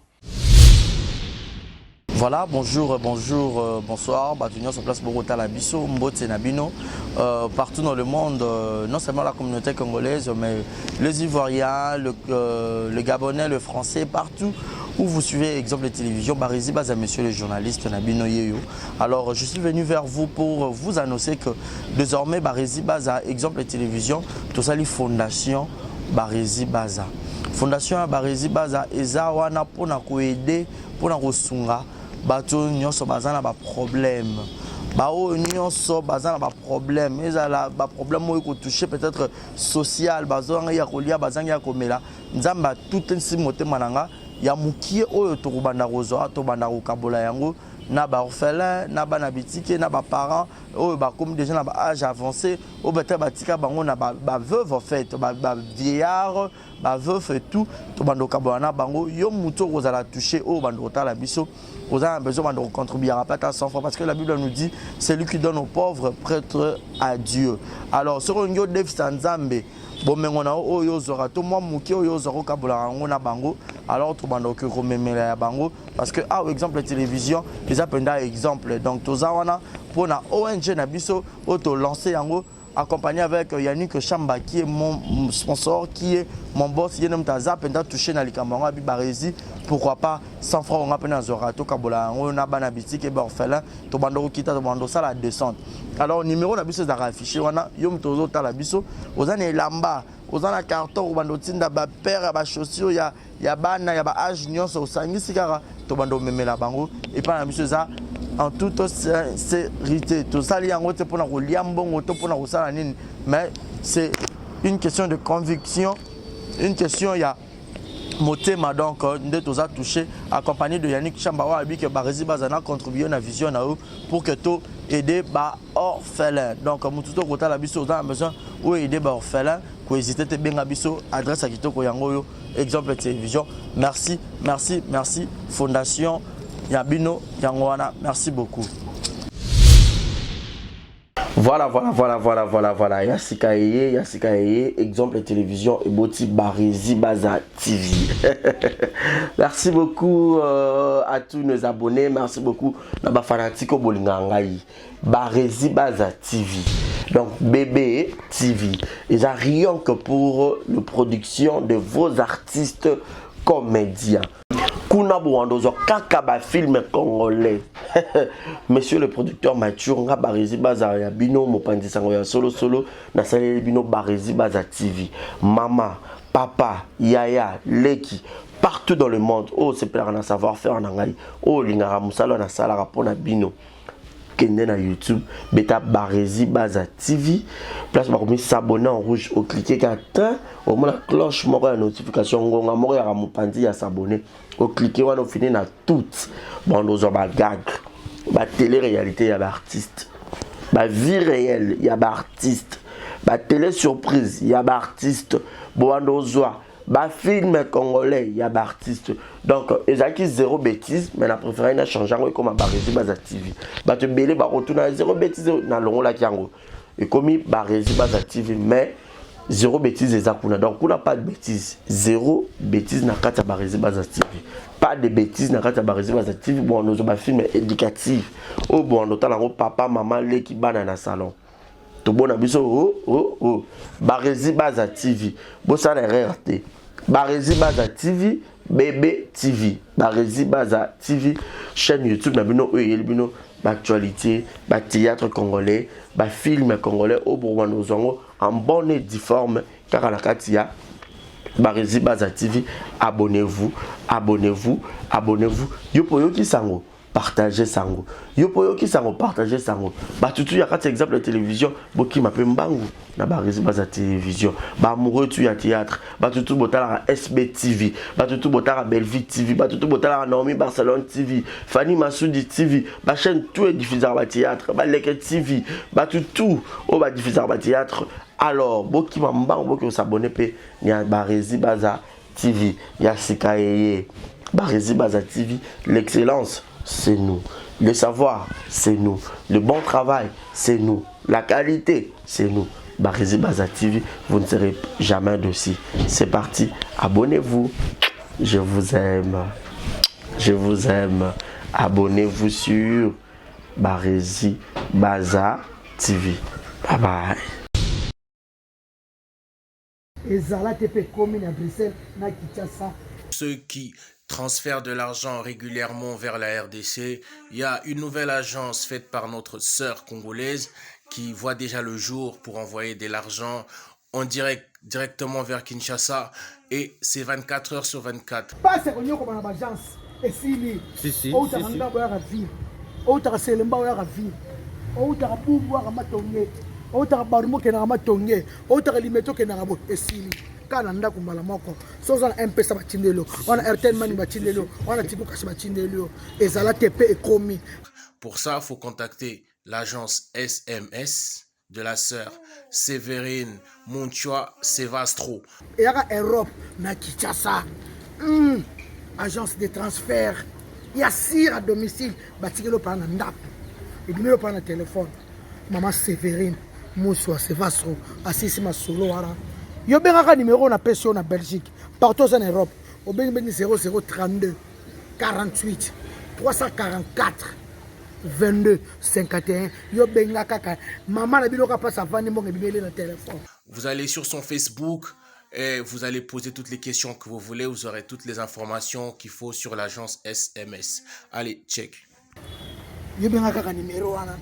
Voilà, bonjour, bonjour, euh, bonsoir. Bato nyonso place bokotala biso, mbote na bino. Euh, partout dans le monde, euh, non seulement la communauté congolaise, mais les Ivoiriens, le, euh, le Gabonais, le Français, partout où vous suivez exemple de télévision, Barizi Baza, monsieur le journaliste na bino yeyo. Alors, je suis venu vers vous pour vous annoncer que désormais Barizi Baza, exemple de télévision, tout ça, les fondations Barizi Baza. Fondation ya Barizi Baza, eza wana pona ko aider pona kosunga bato nyonso baza na baproblème baoyo nyonso baza na baproblème ezala baproblème oyo ekotouche peut-être social bazangi ya kolia bazangi ya komela nzambe atutisi motema na nga ya mokie oyo tokobanda kozwa tobanda kokabola yango na baorphelin na bana bitike na baparent oyo bakomi déjà na baage avancé oyo peut-être batika bango na baveuve en fait bavieillard ba veuf et tout tobanda kokabola na bango yo motu okozala touché oyo obanda kotala biso oza na besoin banda kocontribuaka mpe ata 100 francs parce que la bible nous dit celui qui donne aux pauvres prêtre à dieu alors soki olingi odefisa nzambe bomengo na yo oyo ozwaka to mwa moke oyo ozwaka okabolaka yango na bango alors tobanda okoki komemela ya bango parce que awa exemple ya télévision eza mpenza exemple donc toza wana mpo na ong na biso oyo tolance yango accompagné avec euh, Yannick Chamba qui est mon sponsor, qui est mon boss, ye moto aza mpenza touché na likambo yango abi barezi pourquoi pas 100 francs nga mpe nazwaka tokabola yango na bana bitike ba orphelin tobanda kokita tobanda kosala descente alors numéro na biso ezalaka affiché wana yo moto ozotala biso oza na elamba oza na carton kobanda otinda bapere ya bachaussure ya ya bana ya ba age nyonso osangisi kaka tobanda omemela bango epai na biso eza en toute sincérité tosali yango te mpona kolia mbongo to mpona kosala nini mais c'est une question de conviction une question ya motema donc euh, nde toza touché accompagné de Yannick Chamba oyo alobi ke baresi baza na contribuer na vision na yo pour que to aider ba orphelin donc motu to kotala biso oza na besoin oyo aider ba orphelin ko hésiter te benga biso adresse ya kitoko yango oyo exemple télévision merci merci merci fondation. Ya bino yango wana, merci beaucoup. Voilà, voilà, voilà, voilà, voilà, voilà. Ya sika eye, ya sika eye. Exemple télévision eboti Barezi Baza TV. Merci beaucoup à tous nos abonnés. Merci beaucoup na ba fanatique bolinga ngai. Barezi Baza TV. Donc BB TV. Ils a rien que pour la production de vos artistes comédiens. Kuna bowanda ozwa kaka ba film congolais. Monsieur le producteur Mathieu, nga Barezi Baza ya bino mopanzi sango ya solo solo nasaleli bino Barezi Baza TV. Mama, papa, yaya, leki partout dans le monde oyo osepelaka na savoir faire na ngai, oyo olingaka mosala nasalaka mpona bino, kende na YouTube, beta Barezi Baza TV, place bakomi s'abonner en rouge, oclique kaka tin, omona cloche moko ya notification, ngonga moko yaka mopanzi ya s'abonner, oclique wana, ofini na toute bande, ozwa bagag, batélé réalité ya baartiste, bavie réelle ya baartiste, batélé surprise ya baartiste, bowanda ozwa bafilm congolais ya baartiste. Donc ezalaki zéro bêtise, mais na préféré na change yango, ekoma Barezi Baza TV. Bato ebele bakotuna zéro bêtise, nalongolaki yango, ekomi Barezi Baza TV, mais zéro bêtise eza kuna. Donc kuna pas de bêtise, zéro bêtise na kati ya Barezi Baza TV, pas de bêtise na kati ya Barezi Baza TV. Bon, ozwa bafilm éducative oyo bon otala yango, papa, mama, leki, bana na salon, tobona biso. Oh, oh, oh. Barezi Baza TV, bosala erreur te. Barezi Baza TV, BB TV, Barezi Baza TV, chaîne YouTube na bino oyo eyeli bino baactualité, bathéâtre congolais, bafilm congolais oyo bokobanda kozwa yango en bonne et due forme kaka na kati ya Barezi Baza TV. Abonnez-vous, abonnez-vous, abonnez-vous. Yo po yoki sango, partage sango. Yo po yoki sango, partage sango. Batutu ya kati exemple ya télévision, bokima mpe mbangu na Barezi Baza Télévision. Baamoureux tu ya théâtre, batutu botalaka SB TV, batutu botalaka Bellevue TV, batutu botalaka Naomi Barcelone TV, Fanny Masudi TV, bachaîne tout ediffusaka bathéâtre, Baleke TV, batutu oyo badiffusaka bathéâtre. Alors bokima mbangu, boki osabone mpe ya Barezi Baza TV. Ya sika eye, Barezi Baza TV. L'excellence, c'est nous. Le savoir, c'est nous. Le bon travail, c'est nous. La qualité, c'est nous. Barezi Baza TV, vous ne serez jamais dessus. C'est parti, abonnez-vous. Je vous aime, je vous aime. Abonnez-vous sur Barezi Baza TV. Bye bye. Ezala te mpe ekomi na Bruxelles na Kinshasa. Ceux qui transfèrent de l'argent régulièrement vers la RDC, il y a une nouvelle agence faite par notre sœur congolaise qui voit déjà le jour pour envoyer de l'argent en direct, directement vers Kinshasa, et c'est 24 heures sur 24. Pasi konyokoma na baagence esili. Si, si, outaka si, si. Ndako oyaka ville, outaka Selemba oyaka ville, outaka Bumbu oyaka Matonge, outaka Barumo okendaka Matonge, outaka Limete okendaka boye, esili kaka na ndako mbala moko. So oza na Mpesa batindeli yo wana, Airtel Money batindeli yo wana, Tigo Cash batindeli yo. Ezala te mpe ekomi. Pour ça, il faut contacter l'agence SMS de la sœur Séverine Montua Sevastro. Eyaka Europe na Kinshasa, agence de transfert ya sire à domicile, batikeli opaa na ndako, ebimeli opaa na telefone. Mama Séverine Muswa Sevastro asisi masolo wana. Yo bengaka numero napesi yo na Belgique, partout oza na Europe, obengi bengi 0032 48 344 22 51. Yo benga kaka mama na bino, kaka mpasi avandi, mbongo ebimeli na telefone. Vous allez sur son Facebook et vous allez poser toutes les questions que vous voulez. Vous aurez toutes les informations qu'il faut sur l'agence SMS. Allez, check. Yo benga kaka numero wana.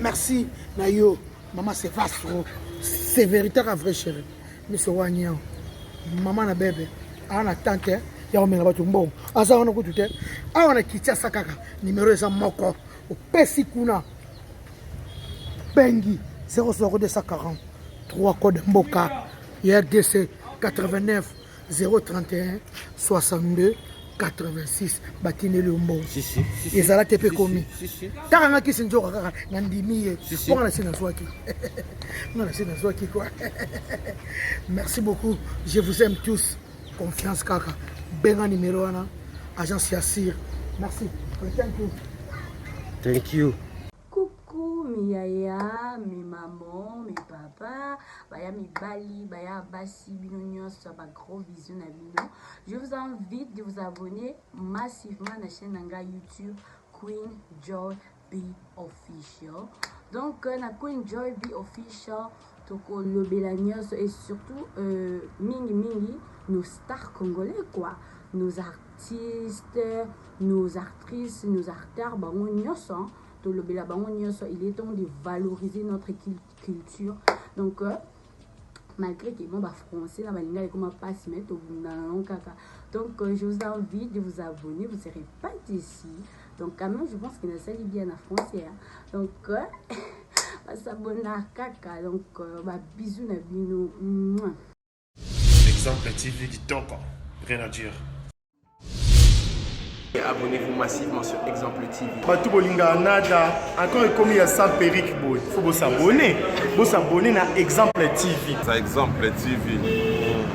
Merci na yo, mama Sevastro Sévérité, ka vrai chéri miso waniao, mama na bebe aa na tante ya komela bato mbongo aza wana kutu te. Awa na Kinshasa kaka numero eza moko, opesi kuna, bengi 00243, code mboka ya RDC 89 031 62 86, batindeli yo mbongo. Ezala te mpe ekomi taka nga kisi nzoka kaka na ndimi ye mpo nga na se nazwaki, nga na se nazwaki quoi. Merci beaucoup, je vous aime tous. Confiance kaka, benga numéro wana, agence ya sire. Merci. Thank you. Thank you. Coucou mes yaya, mes mamans, mes papas, baya mibali, baya basi, bino nyonso, ba gros bisous na bino. Je vous invite de vous abonner massivement à la chaîne nanga YouTube Queen Joy B Official. Donc euh, na Queen Joy B Official tokolobela nyonso et surtout euh, mingi mingi nos stars congolais quoi, nos artistes, nos actrices, nos acteurs, bango nyonso tolobela bango nyonso. Il est temps de valoriser notre culture. Donc euh, malgré que bon ba français na balinga ekoma pasi, mais tobundana nango kaka. Donc euh, je vous invite de vous abonner, vous serez pas déçus. Donc quand même, je pense que nasali bien na français, hein. Donc euh, basabona kaka. Donc euh, ba bisous na bino. Mouah. Exemple TV kitoko, rien à dire. Abonnez-vous massivement sur Exemple TV. Bato bolingaka nada encore ekomi ya sans perruque boye, faut bosabone, bosabone na Exemple TV. Ça, Exemple TV.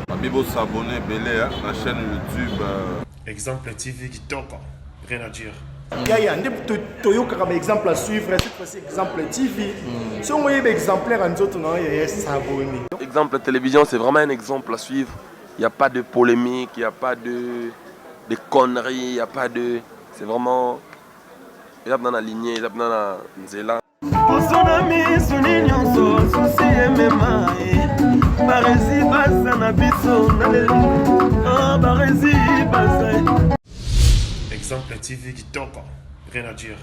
Babi bosabone ebele na chaîne YouTube. Exemple TV kitoko, rien à dire. Yaya nde toyokaka baexemple à suivre, cette fois-ci Exemple TV. Soki oyeba exemplaire ya nzoto na yo, yaya, s'abonner. Exemple Télévision, c'est vraiment un exemple à suivre. Il n'y a pas de polémique, il n'y a pas de conneries, il n'y a pas de. C'est vraiment. Eza na lignée, eza na nzela. Poso na misuni nyonso, souci emema ye. Baresi baza na biso na lelo. Ah, baresi baza. Exemple TV kitoko, rien à dire.